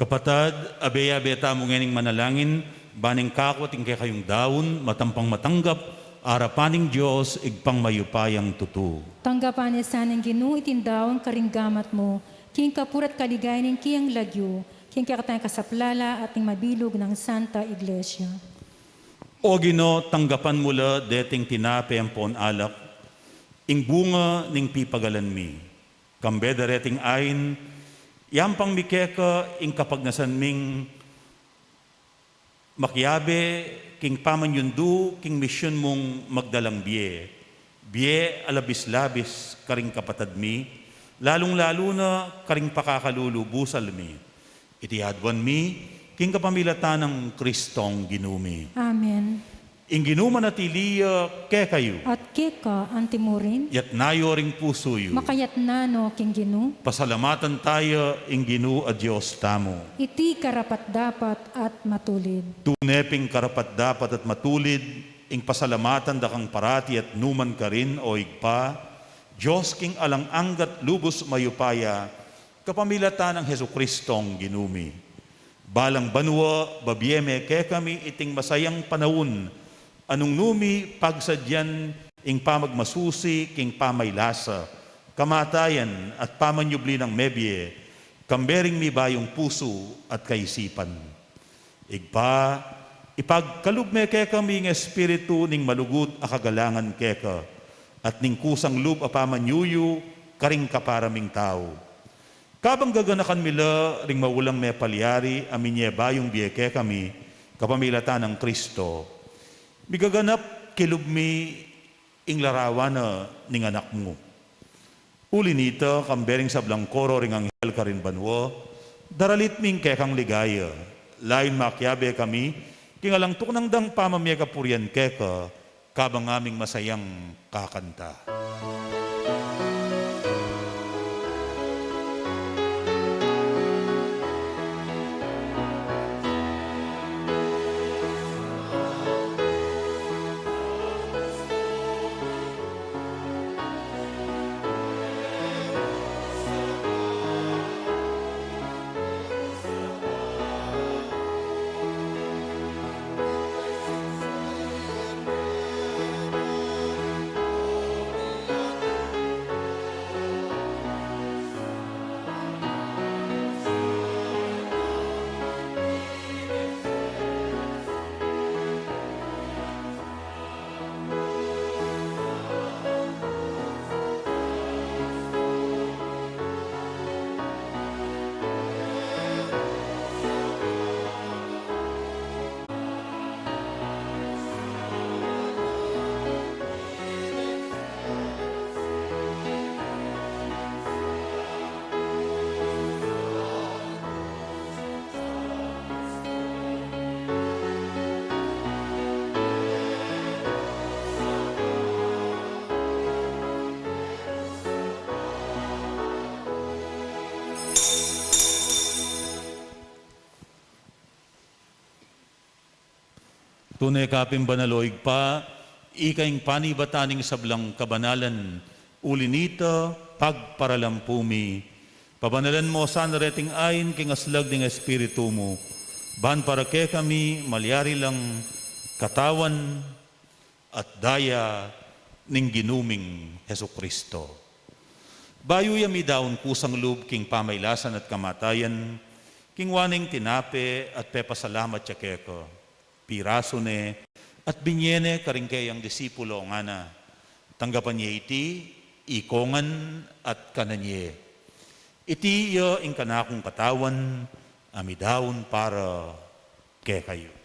Kapatad, abe-abe tamu ngening manalangin, ba neng kaku at ing kekayung daun, matampang matanggap, arapan ning Dios, Ibpang mayupayang tutu. Tanggapan na sa ning Ginu iting daun karing gamat mu, king kapurian at kaligayan ning keyang lagyu, king kekatang kasaplalan at ning mabilug nang Santa Iglesia. O Ginu, tanggapan mu la deting tinape ampon alak, ing bunga ning pipagalan mi. Kambe dereting ain, yampang mi keka ing kapagnasan ming makiabe king pamanyundu king misyun mung magdalang bie. Bie a labis-labis karing kapatad mi, lalung-lalu na karing pakakalulu busal mi. Iti aduan mi, king kapamilatan nang Kristong Ginu mi. Amen. Ing Ginu manatili ya kekayu. At keka antimurin. Yatna yu ring pusu yu. Makayatna no king Ginu. Pasalamatan taya ing Ginu a Dios tamu. Iti karapat-dapat at matulid. Tune pin karapat-dapat at matulid, ing pasalamatan da kang parati at nukarin man, o Ibpa, Dios king alang angga at lubus mayupaya, kapamilatan nang Jesukristong Ginu mi. Balang banua, babie me kekami iting masayang panaun, a nung nu mi pagsadyan ing pamagmasusi king pamaylasa, kamatayan at pamanyubli nang mebie, kambe ring mibayung pusu at kaisipan. Ibpa, ipagkalub me kekami ing espiritu ning malugud a kagalangan keka, at ning kusang lub a pamanyuyu karing kapara ming tau. Kabang gaganakan mi la ring maulang mepalyari a minye bayung bie kekami, kapamilatan nang Kristo, migaganap kilub mi ing larawan na ning Anak mu. Uli nita, kambe ring sablang koro ring anghel karin banua, daralit mi ing kekang ligaya, layun makiabe kami king alang tuknang dang pamamie kapurian keka, kabang ngaming masayang kakanta. Tune ka pin banal, o Ibpa, ika ing panibatan ning sablang kabanalan, uli nita, pagparalampu mi. Pabanalan mo sana reting ain king aslag ning Espiritu mu, ban para kekami malyari lang katawan at daya ning Ginu ming Jesucristo. Bayu ya midaun kusang lub king pamaylasan at kamatayan, kingwa neng tinape at pepasalamat ya keka, pirasu ne, at binye ne karing keyang disipulo, ngana: Tanggapan ye iti, ikongan at kanan ye. Iti ya ing kanakung katawan, a midaun para kekayu.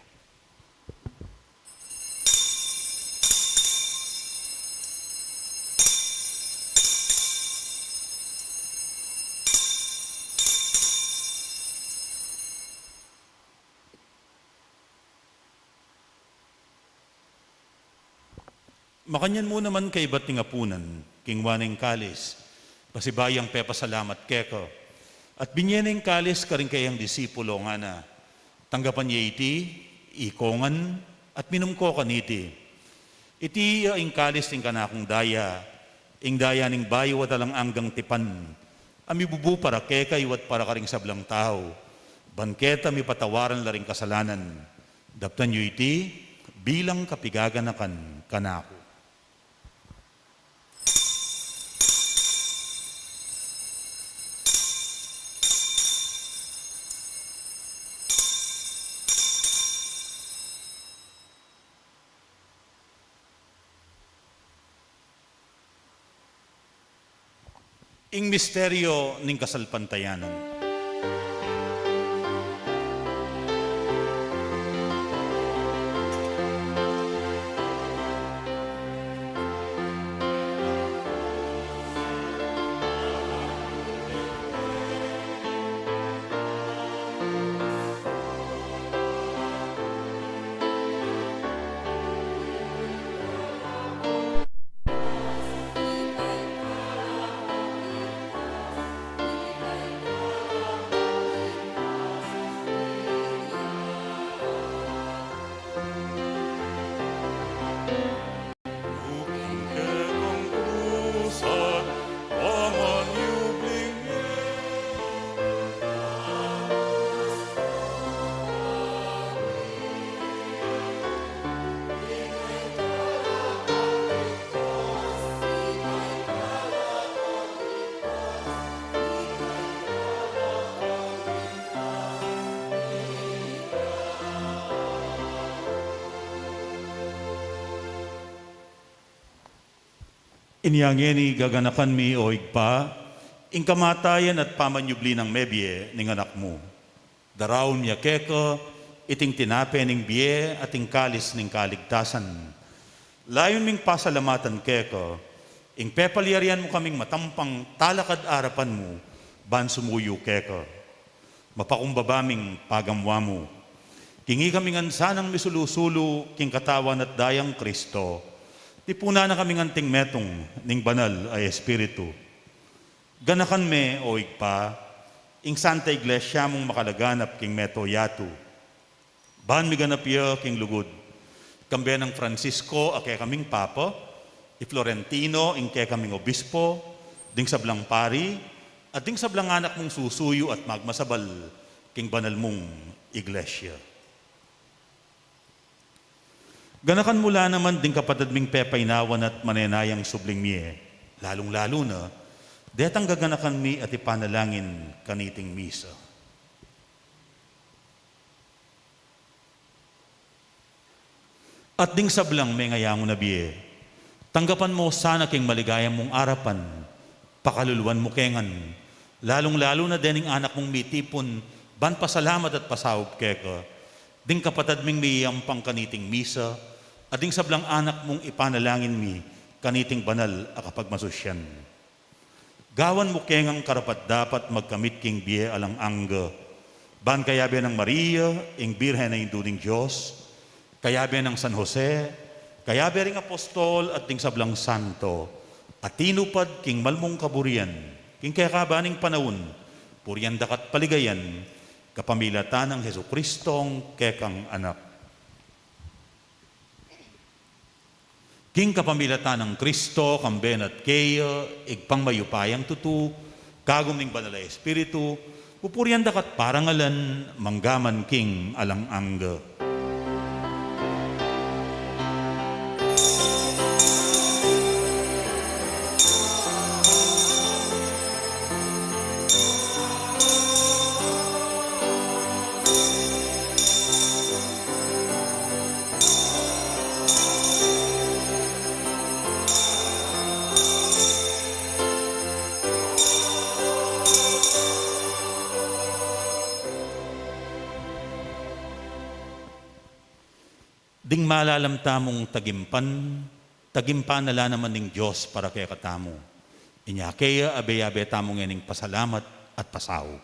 Makanyan mu naman kaybat ning apunan, kingwa neng kalis, pasibayu yang pepasalamat keka, at binye neng kalis karing keyang disipulo, ngana: Tanggapan ye iti, ikongan, at minum ko kaniti. Iti ya ing kalis ning kanakung daya, ing daya ning bayu at alang anggang tipan, a mibubu para kekayu at para karing sablang tau, Ban keta mipatawaran la ring kasalanan, daptan yu iti bilang kapigaganakan kanaku. Ing misteryo ning kasalpantayanan. Inya ngeni, gaganakan mi, o Ibpa, ing kamatayan at pamanyubli nang mebie ning Anak mu. Daraun mi ya keka iting tinape ning bie at ing kalis ning kaligtasan. Layun ming pasalamatan keka ing pepalyarian mu kaming matampang talakad arapan mu ban sumuyu keka. Mapakumbaba ming pagamwa mu. King ikami ngan sanang misulu-sulu king katawan at dayang Kristo, tipunan na kaming anting metung ning Banal a Espiritu. Ganakan me, o Ibpa, ing Santa Iglesia mung makalaganap king mabilug a yatu. Ban miganap ya king lugud. Kambe nang Francisco a kekaming Papa, i Florentino ing kekaming Obispo, ding sablang pari, at ding sablang anak mung susuyu at magmasabal king banal mung Iglesia. Ganakan mu la naman ding kapatad ming pepainawan at manenayang subling mie, lalung-lalu na detang gaganakan mi at ipanalangin kaniting misa. At ding sablang mengayangu na bie, tanggapan mu sana king maligaya mung arapan, pakaluluan mu ke ngan, lalung-lalu na dening anak mung mitipun ban pasalamat at pasaup keka, ding kapatad ming miyayampang kaniting misa, at ding sablang anak mung ipanalangin mi kaniting banal a kapagmasusyan. Gawan mu ke ngang karapat-dapat magkamit king bie alang angga, ban kayabe nang Maria, ing Birhen a Indu ning Dios, kayabe nang San Jose, kayabe ring apostol at ding sablang santo a tinupad king malmung kaburian king kekaban ning panaun, purian da ka at paligayan kapamilatan nang Jesucristong kekang Anak. King kapamilatan nang Kristo, kambe na at keya, Ibpang mayupayang tutu, kagum ning Banal a Espiritu, pupurian da ka at parangalan, mangga man king alang angga. Ding malalam tamung tagimpan, tagimpan na la naman ning Dios para kekatamu. Inya keya, abe-abe tamu ngening pasalamat at pasaup.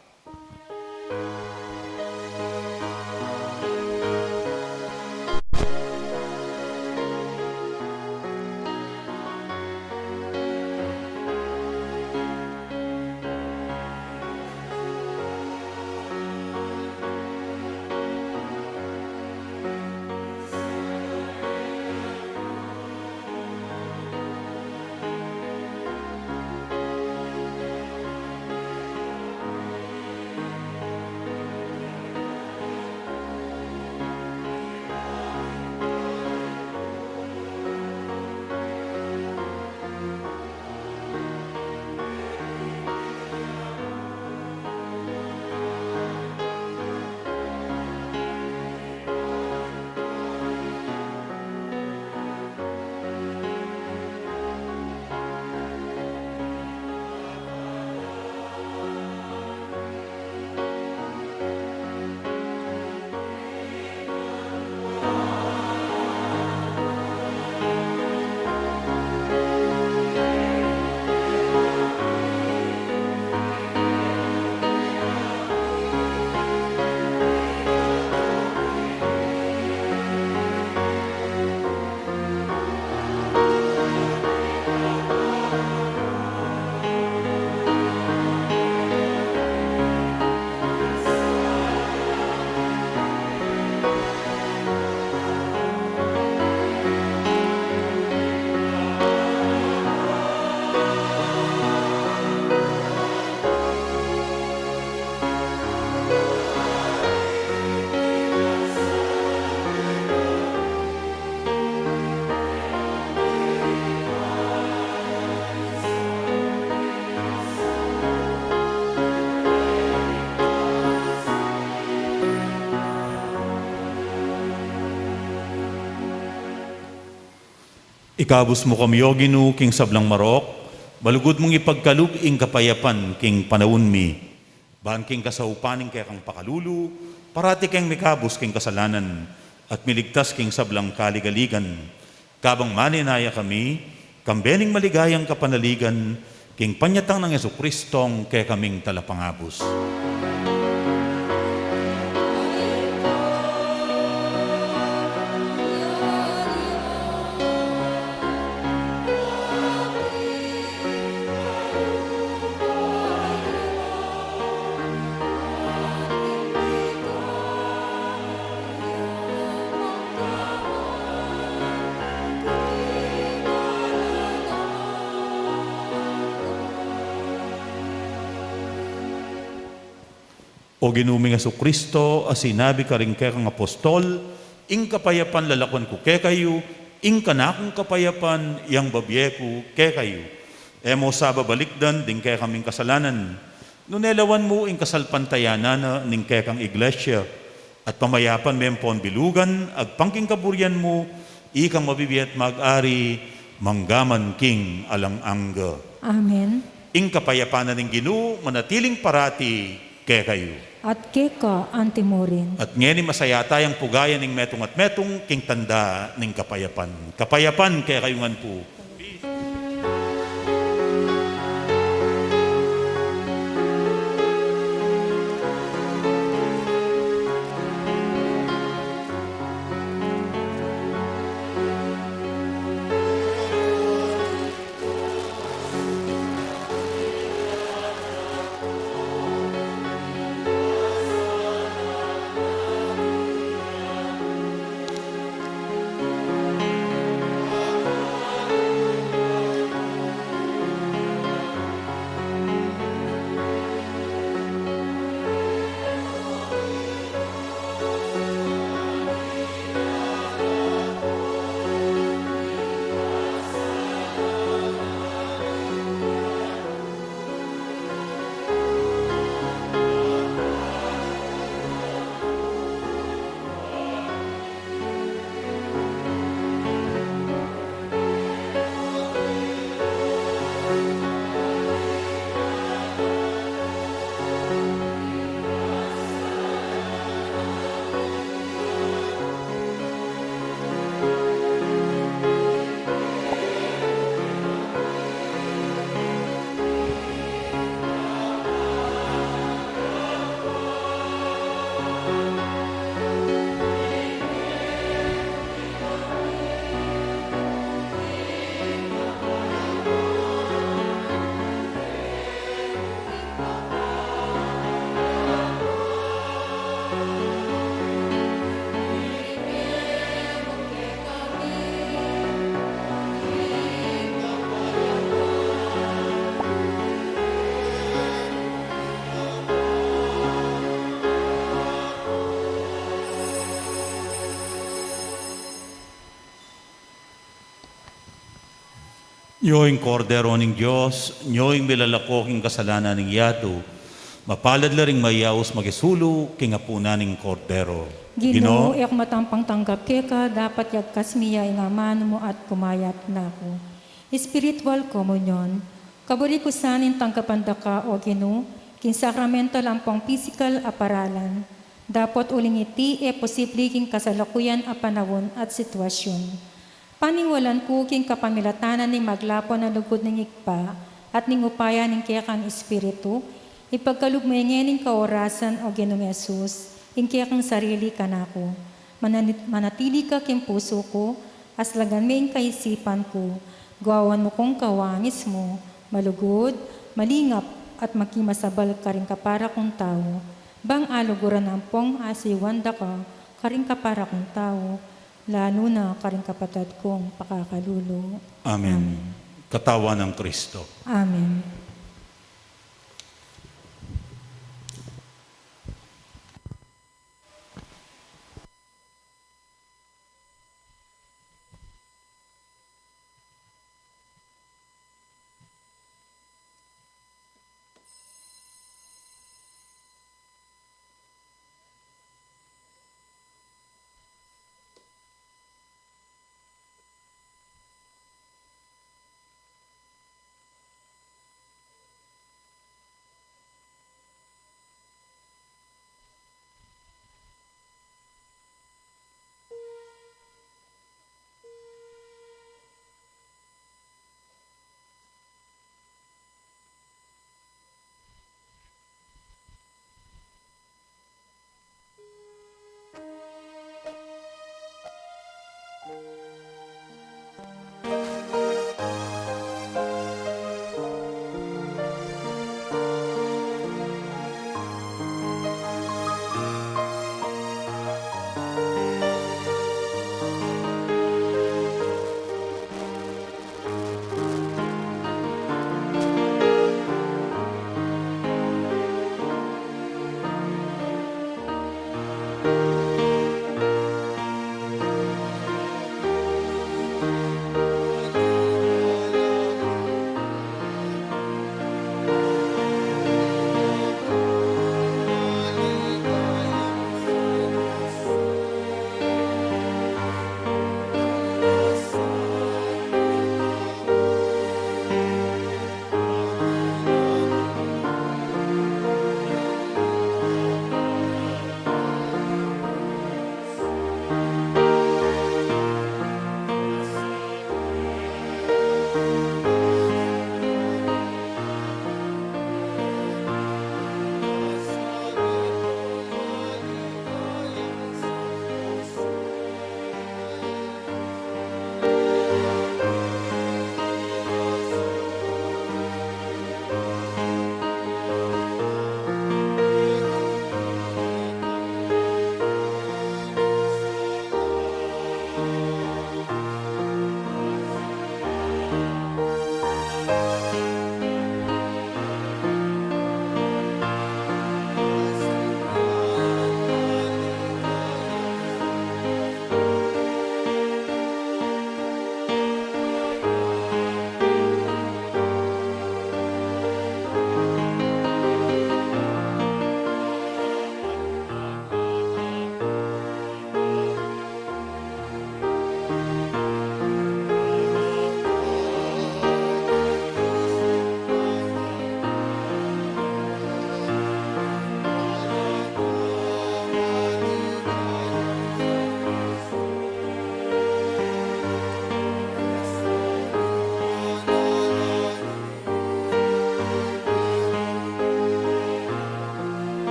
Ikabus mu kami, O Ginu, king sablang marok, malugud mung ipagkalub ing kapayapan king panaun mi. Ban king kasaupan ning kekang pakalulu, parati keng mikabus king kasalanan, at miligtas king sablang kaligaligan. Kabang manenaya kami, kambe ning maligayang kapanaligan, king panyatang nang Jesucristong kekaming talapangabus. O Ginu ming Jesucristo, a sinabi karing kekang apostol, "Ing kapayapan lalakuan ku kekayu, ing kanakung kapayapan yang babie ku kekayu." E mu sa babalikdan ding kekaming kasalanan, nune lawan mu ing kasalpantayanan na ning kekang iglesia, at pamayapan me ampon bilugan agpang king kaburian mu, ikang mabibie at mag-ari manggaman king alang angga. Amen. Ing kapayapan na ning Ginu manatiling parati kekayu. At keka antimurin. At ngeni masaya tayang pugayan ning metung at metung king tanda ning kapayapan. Kapayapan kekayu ngan pu. Nyo ing Kordero ning Dios, nyo ing milalako king kasalanan ning yatu. Mapalad la ring mayaus makisulu king apunan ning Kordero. Ginu, e ku matampang tanggap keka, dapat yagkas mi ya ing amanu mu at kumayap na ku. Spiritual Communion. Kaburi ku sa ning tanggapan da ka, O Ginu, king sakramental ampong pisikal a paralan. Dapot uling iti e posible king kasalukuyan a panaun at sitwasyun. Paniwalan ku king kapamilatan na ning maglapun a lugud ning Ibpa at ning upaya ning kekang Espiritu, ipagkalub me ngening kaorasan, O Ginung Jesus, ing kekang sarili kanaku. Manani-, manatili ka king pusu ku, aslagan me ing kaisipan ku, gawan mu kung kawangis mu, malugud, malingap, at makimasabal karing kapara kung tau, bang aluguran ampong asiwan da ka karing kapara kung tau, lalu na karing kapatad kung pakakalulu. Amen. Amen. Katawan nang Kristo. Amen.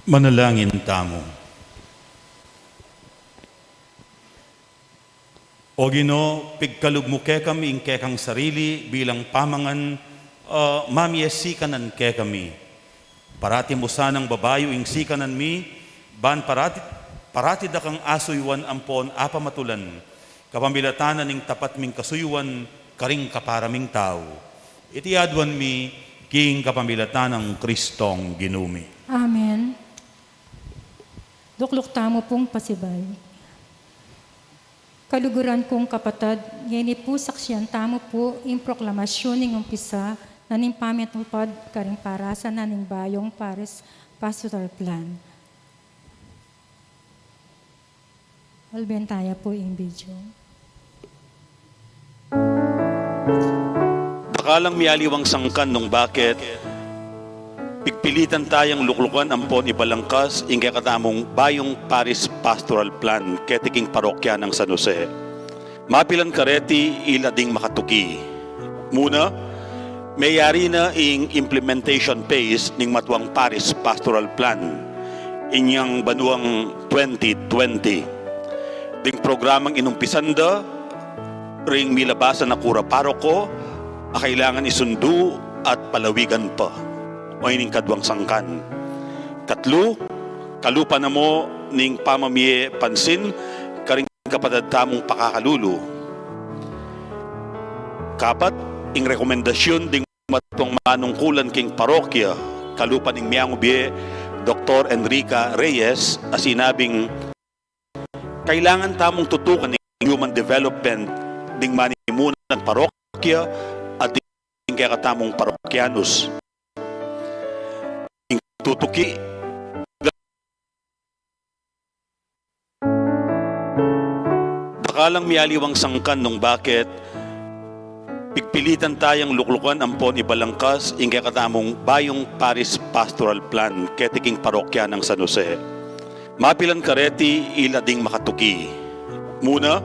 Manalangin tamu. O Ginu, pigkalub mu kekami ing kekang sarili bilang pamangan, a, mamie sikanan kekami. Parati mu sanang babayu ing sikanan mi, ban parati, parati da kang asuyuan ampon apamatulan, kapamilatan na ning tapat ming kasuyuan karing kapara ming tau. Iti aduan mi king kapamilatan nang Kristong Ginu mi. Amen. Lukluk tamu pung pasibayu. Kaluguran kung kapatad, ngeni pu saksian tamu pu ing proklamasyun ning umpisa na ning pamitupad karing parasan na ning bayung Parish Pastoral Plan. Alben taya pu ing video. Dakalang mialiwang sangkan nung bakit pigpilitan tayang luklukan ampon ibalangkas ing kekatamung bayung Parish Pastoral Plan keti king parokya nang San Jose. Mapilan kareti ila ding makatuki. Muna, meyari na ing implementation phase ning matuang Parish Pastoral Plan inyang banuang twenty twenty. Ding programang inumpisan da ring milabasan a kura paroko a kailangan isundu at palawigan pa. O ining kaduang sangkan. Katlu, kalupa na mu ning pamamie pansin karing kapatad tamung pakakalulu. Kapat, ing rekomendasyun ding matuang manungkulan king parokya, kalupa ning miangu bie Doktor Enrica Reyes, a sinabing, kailangan tamung tutukan ing human development ding manimunang parokya at ding kekatamung parokyanus. Ing tutuki, dakalang mialiwang sangkan nung bakit pigpilitan tayang luklukan ampon ibalangkas ing kekatamung bayung Parish Pastoral Plan keti king parokya nang San Jose. Mapilan kareti ila ding makatuki. Muna,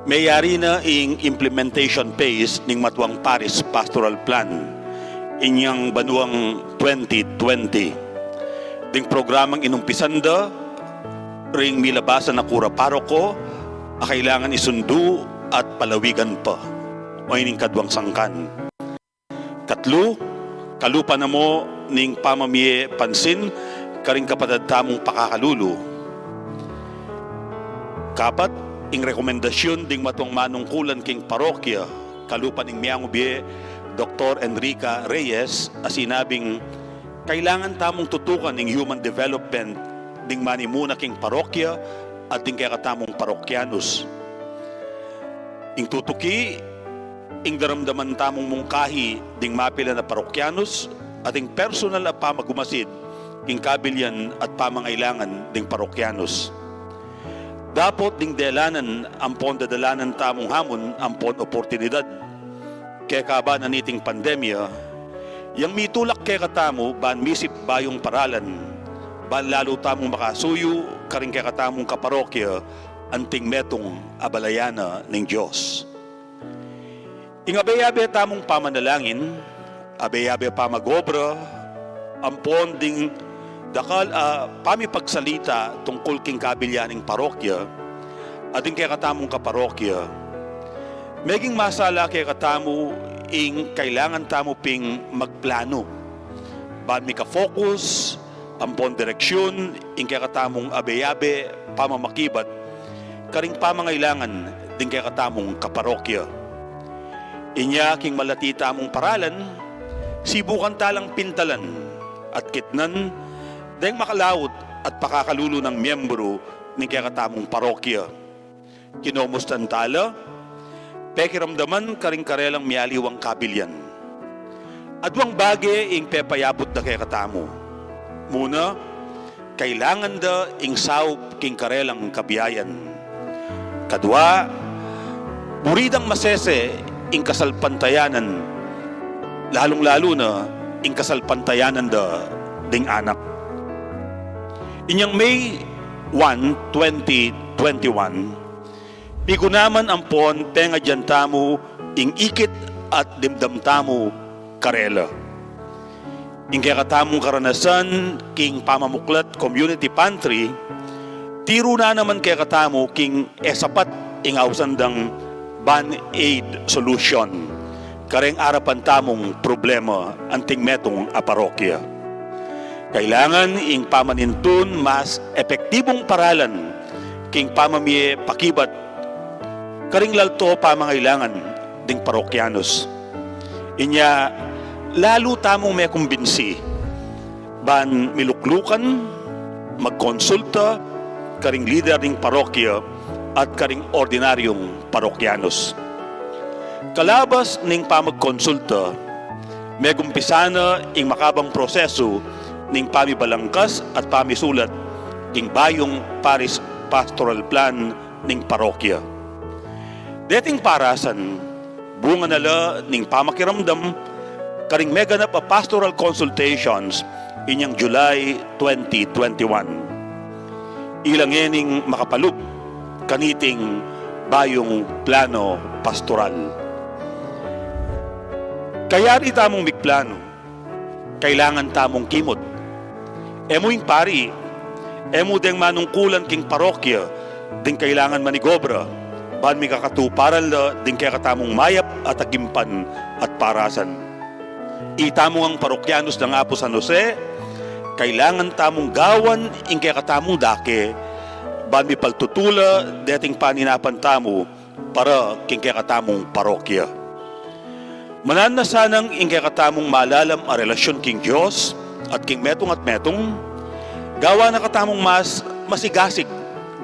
meyari na ing implementation phase ning matuang Parish Pastoral Plan inyang banuang twenty twenty. Ding programang inumpisan da ring milabasan a kura paroko a kailangan isundu at palawigan pa. O ining kaduang sangkan. Katlu, kalupa na mu ning pamamie pansin karing kapatad tamung pakakalulu. Kapat, ing rekomendasyun ding matuang manungkulan king parokya, kalupa ning miangu bie Doktor Enrica Reyes, a sinabing, kailangan tamung tutukan ing human development ding manimuna king parokya at ding kekatamung parokyanus. Ing tutuki, ing daramdaman tamung mungkahi ding mapilan a parokyanus at ing personal a pamagumasid king kabilian at pamangailangan ding parokyanus. Dapot ding delanan ampon dadalanan tamung hamon ampon oportunidad kekaba na niting pandemya, Yang mitulak kekatamu ban misip bayung paralan, ban lalu tamung makasuyu karing kekatamung kaparokya anting metung a balayan na ning Dios. Ing abe-abe tamung pamanalangin, abe-abe pamag-obra, ampon ding dakal a pamipagsalita tungkul king kabilyan ning parokya, at ding kekatamung kaparokya, meging masala kekatamu ing kailangan tamu ping magplanu ban mika-focus ampon direksyun ing kekatamung abe-abe pamamakibat karing pamangailangan ding kekatamung kaparokya. Inya king malati tamung paralan, sibukan talang pintalan at kitnan deng makalaut at pakakalulu nang miyembru ning kekatamung parokya. Kinomustan tala, pekiramdaman karing karelang mialiwang kabilyan. Aduang bage ing pepayabut da kekatamu. Muna, kailangan da ing saup king karelang kabiayan. Kadua, buri dang masese ing kasalpantayanan, lalung-lalu na ing kasalpantayanan da ding anak. Inyang May one, twenty twenty-one, pigunaman ampon pengadyan tamu ing ikit at dimdam tamu karela. Ing kekatamung karanasan king pamamuklat community pantry, tiru na naman kekatamu king e sapat ing ausan dang band-aid solution kareng arapan tamung problema anting metung a parokya. Kailangan ing pamanintun mas epektibung paralan king pamamie pakibat karing lalto pamangailangan ding parokyanus. Inya, lalu tamung mekumbinsi ban miluklukan, magkonsulta karing lider ning parokya at karing ordinaryung parokyanus. Kalabas ning pamagkonsulta, megumpisa na ing makabang prosesu ning pamibalangkas at pamisulat king bayung Parish Pastoral Plan ning parokya. Deting parasan, bunga na la ning pamakiramdam karing meganap a pastoral consultations inyang July twenty twenty-one. Ila ngening makapalub kaniting bayung plano pastoral. Kayari tamung migplano, kailangan tamung kimut. E mu ing pari, e mu deng manungkulan king parokya ding kailangan manigobra ban mikakatuparan la ding kekatamung mayap a tagimpan at parasan. Itamu ngang parokyanus nang Apu San Jose, kailangan tamung gawan ing kekatamung dake ban mipaltutula deting paninapan tamu para king kekatamung parokya. Mananu na sanang ing kekatamung malalam a relasyun king Dios at king metung at metung, gawan na katamung mas masigasig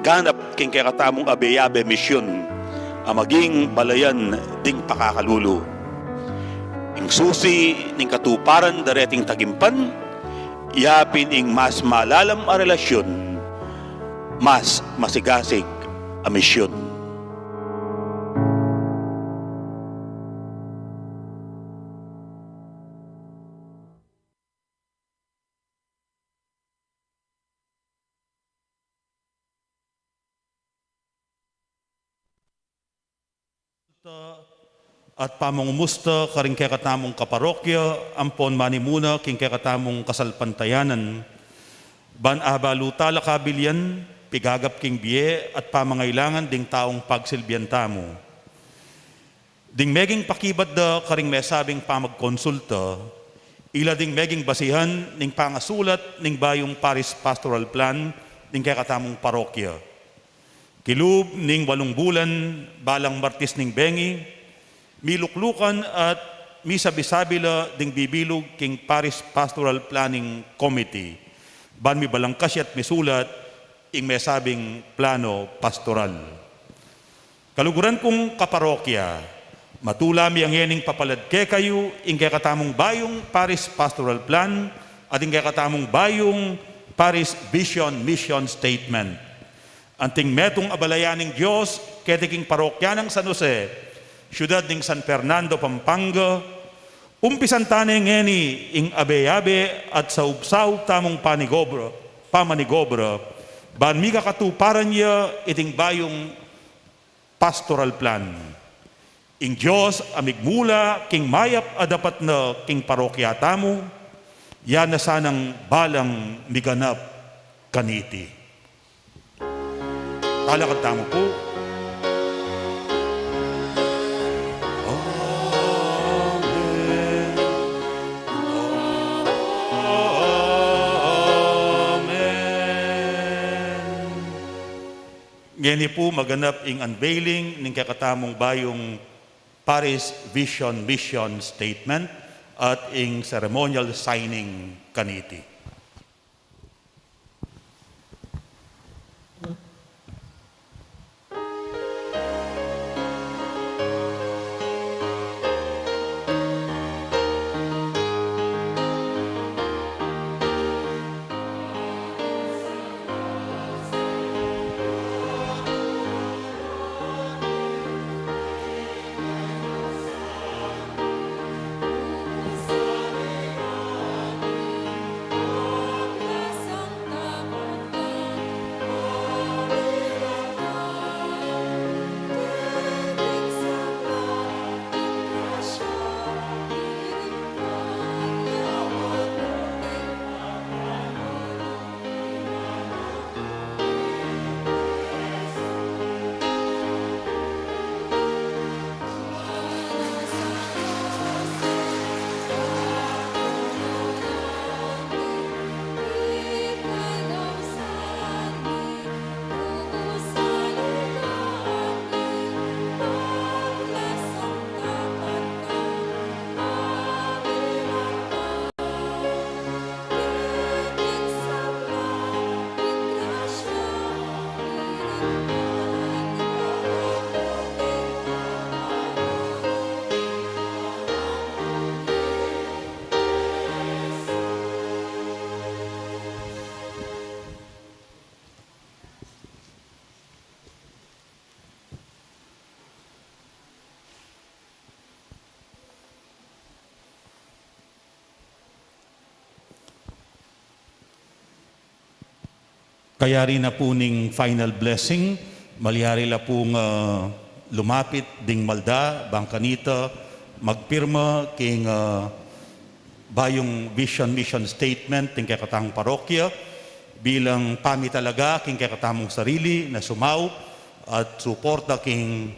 ganap king kekatamung abe-abe misyun a maging balayan ding pakakalulu. Ing susi ning katuparan da reting tagimpan, yapin ing mas malalam a relasyun, mas masigasig a misyun. At pamangumusta karing kekatamung kaparokya ampon manimuna king kekatamung kasalpantayanan, ban abalu tala kabilyan, pigagap king bie at pamangailangan ding taung pagsilbian tamu. Ding meging pakibat da karing mesabing pamagkonsulta, ila ding meging basihan ning pangasulat ning bayung Parish Pastoral Plan ning kekatamung parokya. Kilub ning walung bulan, balang Martis ning bengi, miluklukan at misabi-sabi la ding bibilug king Parish Pastoral Planning Committee ban mibalangkas ya at misulat ing mesabing plano pastoral. Kaluguran kung kaparokya, matula mi ngening papalad kekayu ing kekatamung bayung Parish Pastoral Plan at ing kekatamung bayung Parish Vision Mission Statement. Anting metung a balayan ning Dios keti king parokya nang San Jose, siyudad ning San Fernando, Pampanga, Umpisan tane ngeni ing abe-abe at saup-saup tamung panigobra, pamanigobra, ban mikakatuparan ya iting bayung pastoral plan. Ing Dios a migmula king mayap a dapat na king parokya tamu, ya na sanang balang miganap kaniti. Talakad tamu pu. Amen. Amen. Ngeni pu maganap ing unveiling ning kekatamung bayung Parish Vision Mission Statement at ing ceremonial signing kaniti. Kayari na pu ning final blessing, malyari la pung, ah, lumapit ding malda, bang kanita magpirma king, ah, bayung vision mission statement ning kekatang parokya, bilang pamitalaga king kekatamung sarili na sumaup at suporta king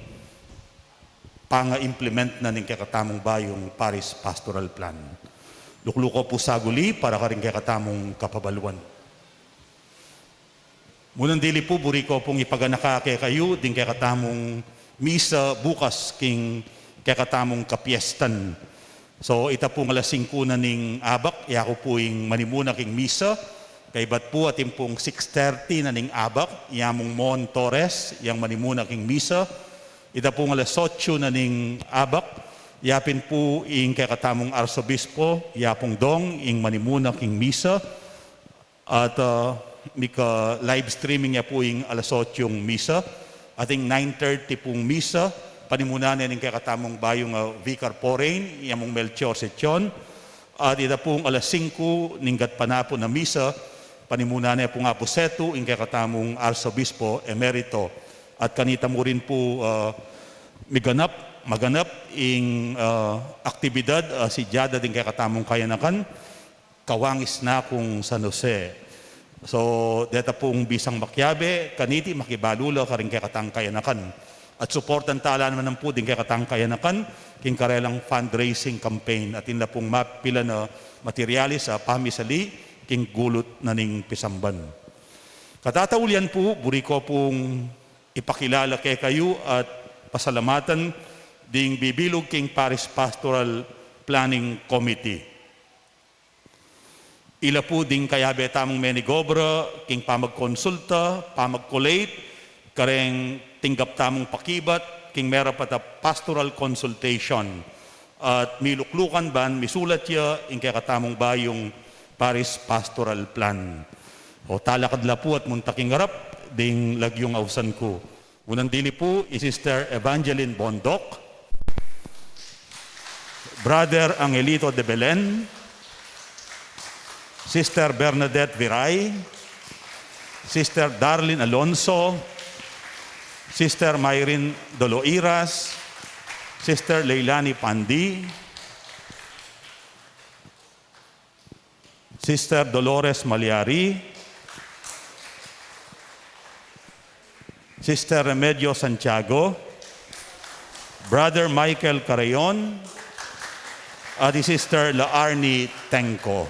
panga-implement na ning kekatamung bayung Parish Pastoral Plan. Lukluku pu saguli para karing kekatamung kapabaluan. Munang dili pu, buri ku pung ipaganaka kekayu ding kekatamung misa bukas king kekatamung kapiestan. So, ita pung alas singku na ning abak, yaku pu ing manimuna king misa. Kaybat pu atin pung six thirty na ning abak, ya mung Mon Torres, yang manimuna king misa. Ita pung alas otsu na ning abak, ya pin pu ing kekatamung arsobispo, ya pung Dong, ing manimuna king misa. At, ah, mika live streaming ya pu ing alas otsu ing misa. Ating nine thirty pung misa, panimunan ne ning kekatamung bayung, ah, vicar foreign, ya mung Melchor Sechon. At ita pung alas singku ning gatpanapun a misa, panimunan ne pung apusetu ing kekatamung arsobispo emerito. At kanita mu rin pu, ah, miganap, maganap ing, ah, aktibidad, ah, sidyada ding kekatamung kayanakan. Kawangis na kung San Jose. So, deta pung bisang makiabe kaniti, makibalu la karing kekatang kayanakan. At suportan tala naman pu ding kekatang kayanakan king karelang fundraising campaign. Atin la pung mapilan a materialis a pamisali king gulut na ning pisamban. Katataulian pu, buri ku pung ipakilala kekayu at pasalamatan ding bibilug king Parish Pastoral Planning Committee. Ila pu ding kayabe tamung menigobra king pamagkonsulta, pamag-collate, kareng tinggap tamung pakibat king merapat a pastoral consultation, at miluklukan ban misulat ya ing kekatamung bayung Parish Pastoral Plan. O talakad la pu at munta king arap ding lagyung ausan ku. Unang dili pu, i Sister Evangeline Bondoc. Brother Angelito de Belen, Sister Bernadette Viray, Sister Darlene Alonso, Sister Myrin Doloiras, Sister Leilani Pandi, Sister Dolores Maliari, Sister Remedio Santiago, Brother Michael Carayon, at i Sister La Arnie Tengco.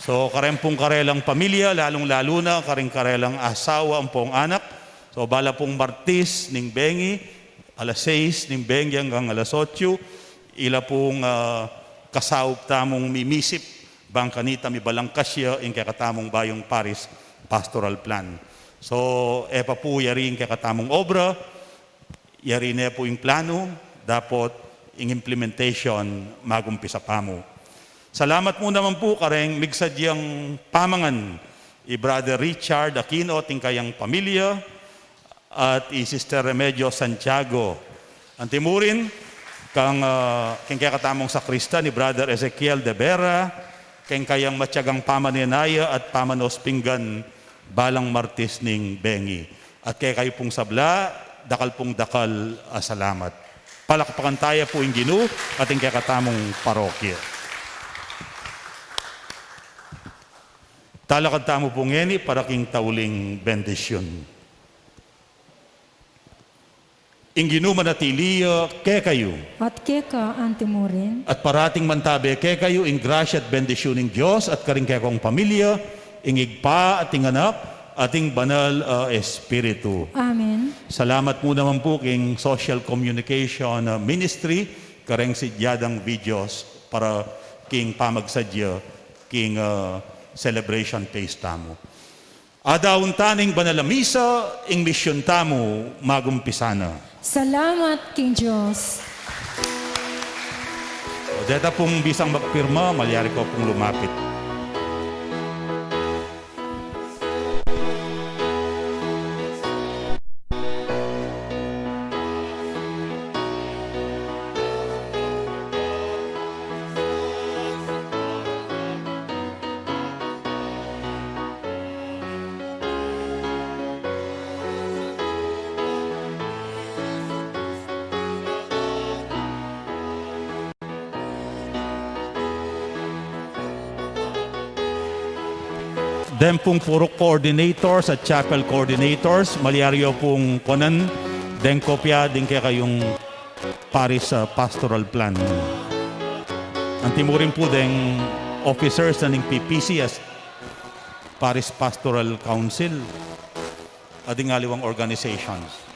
So, kareng pung karelang pamilya, lalung-lalu na kareng karelang asawa ampong anak. So, bala pung Martis ning bengi, alas sais ning bengi anggang alas otsu, ila pung, ah, kasaup tamung mimisip, bang kanita mibalangkas ya ing kekatamung bayung parish pastoral plan. So, e pa pu yari ing kekatamung obra, yari ne pu ing planu, dapot ing implementation magumpisa pa mu. Salamat mu naman pu kareng migsadyang pamangan i Brother Richard Aquino at ing kayang pamilya, at i Sister Remedio Santiago. Antimurin, kang, ah, keng kekatamung sakristan, i Brother Ezekiel de Vera, keng kayang matyagang pamanenaya at pamanos pinggan balang Martis ning bengi. At kekayu pung sabla, dakal pung dakal a salamat. Palakpakan taya pu ing Ginu at ing kekatamung parokya. Talakad tamu pu ngeni para king tauling bendisyun. Ing Ginu manatili ya kekayu. At keka antimurin. At parating mantabe kekayu ing grasya at bendisyun ning Dios at karing kekong pamilya, ing Ibpa at ing Anak at ing Banal a Espiritu. Amen. Salamat mu naman pu king Social Communication, ah, Ministry, kareng sidya dang videos para king pamagsadya king, ah, celebration phase tamu. Adaun ta ning banal a misa, ing misyun tamu magumpisa na. Salamat king Dios. O, deta pung bisang magpirma, malyari ko pung lumapit. Deng pung purok coordinators at chapel coordinators, malyari yo pung kunan deng kopya ding kekayung parish, ah, pastoral plan. Antimurin pu deng officers na ning P P C at Parish Pastoral Council at ding aliwang organizations.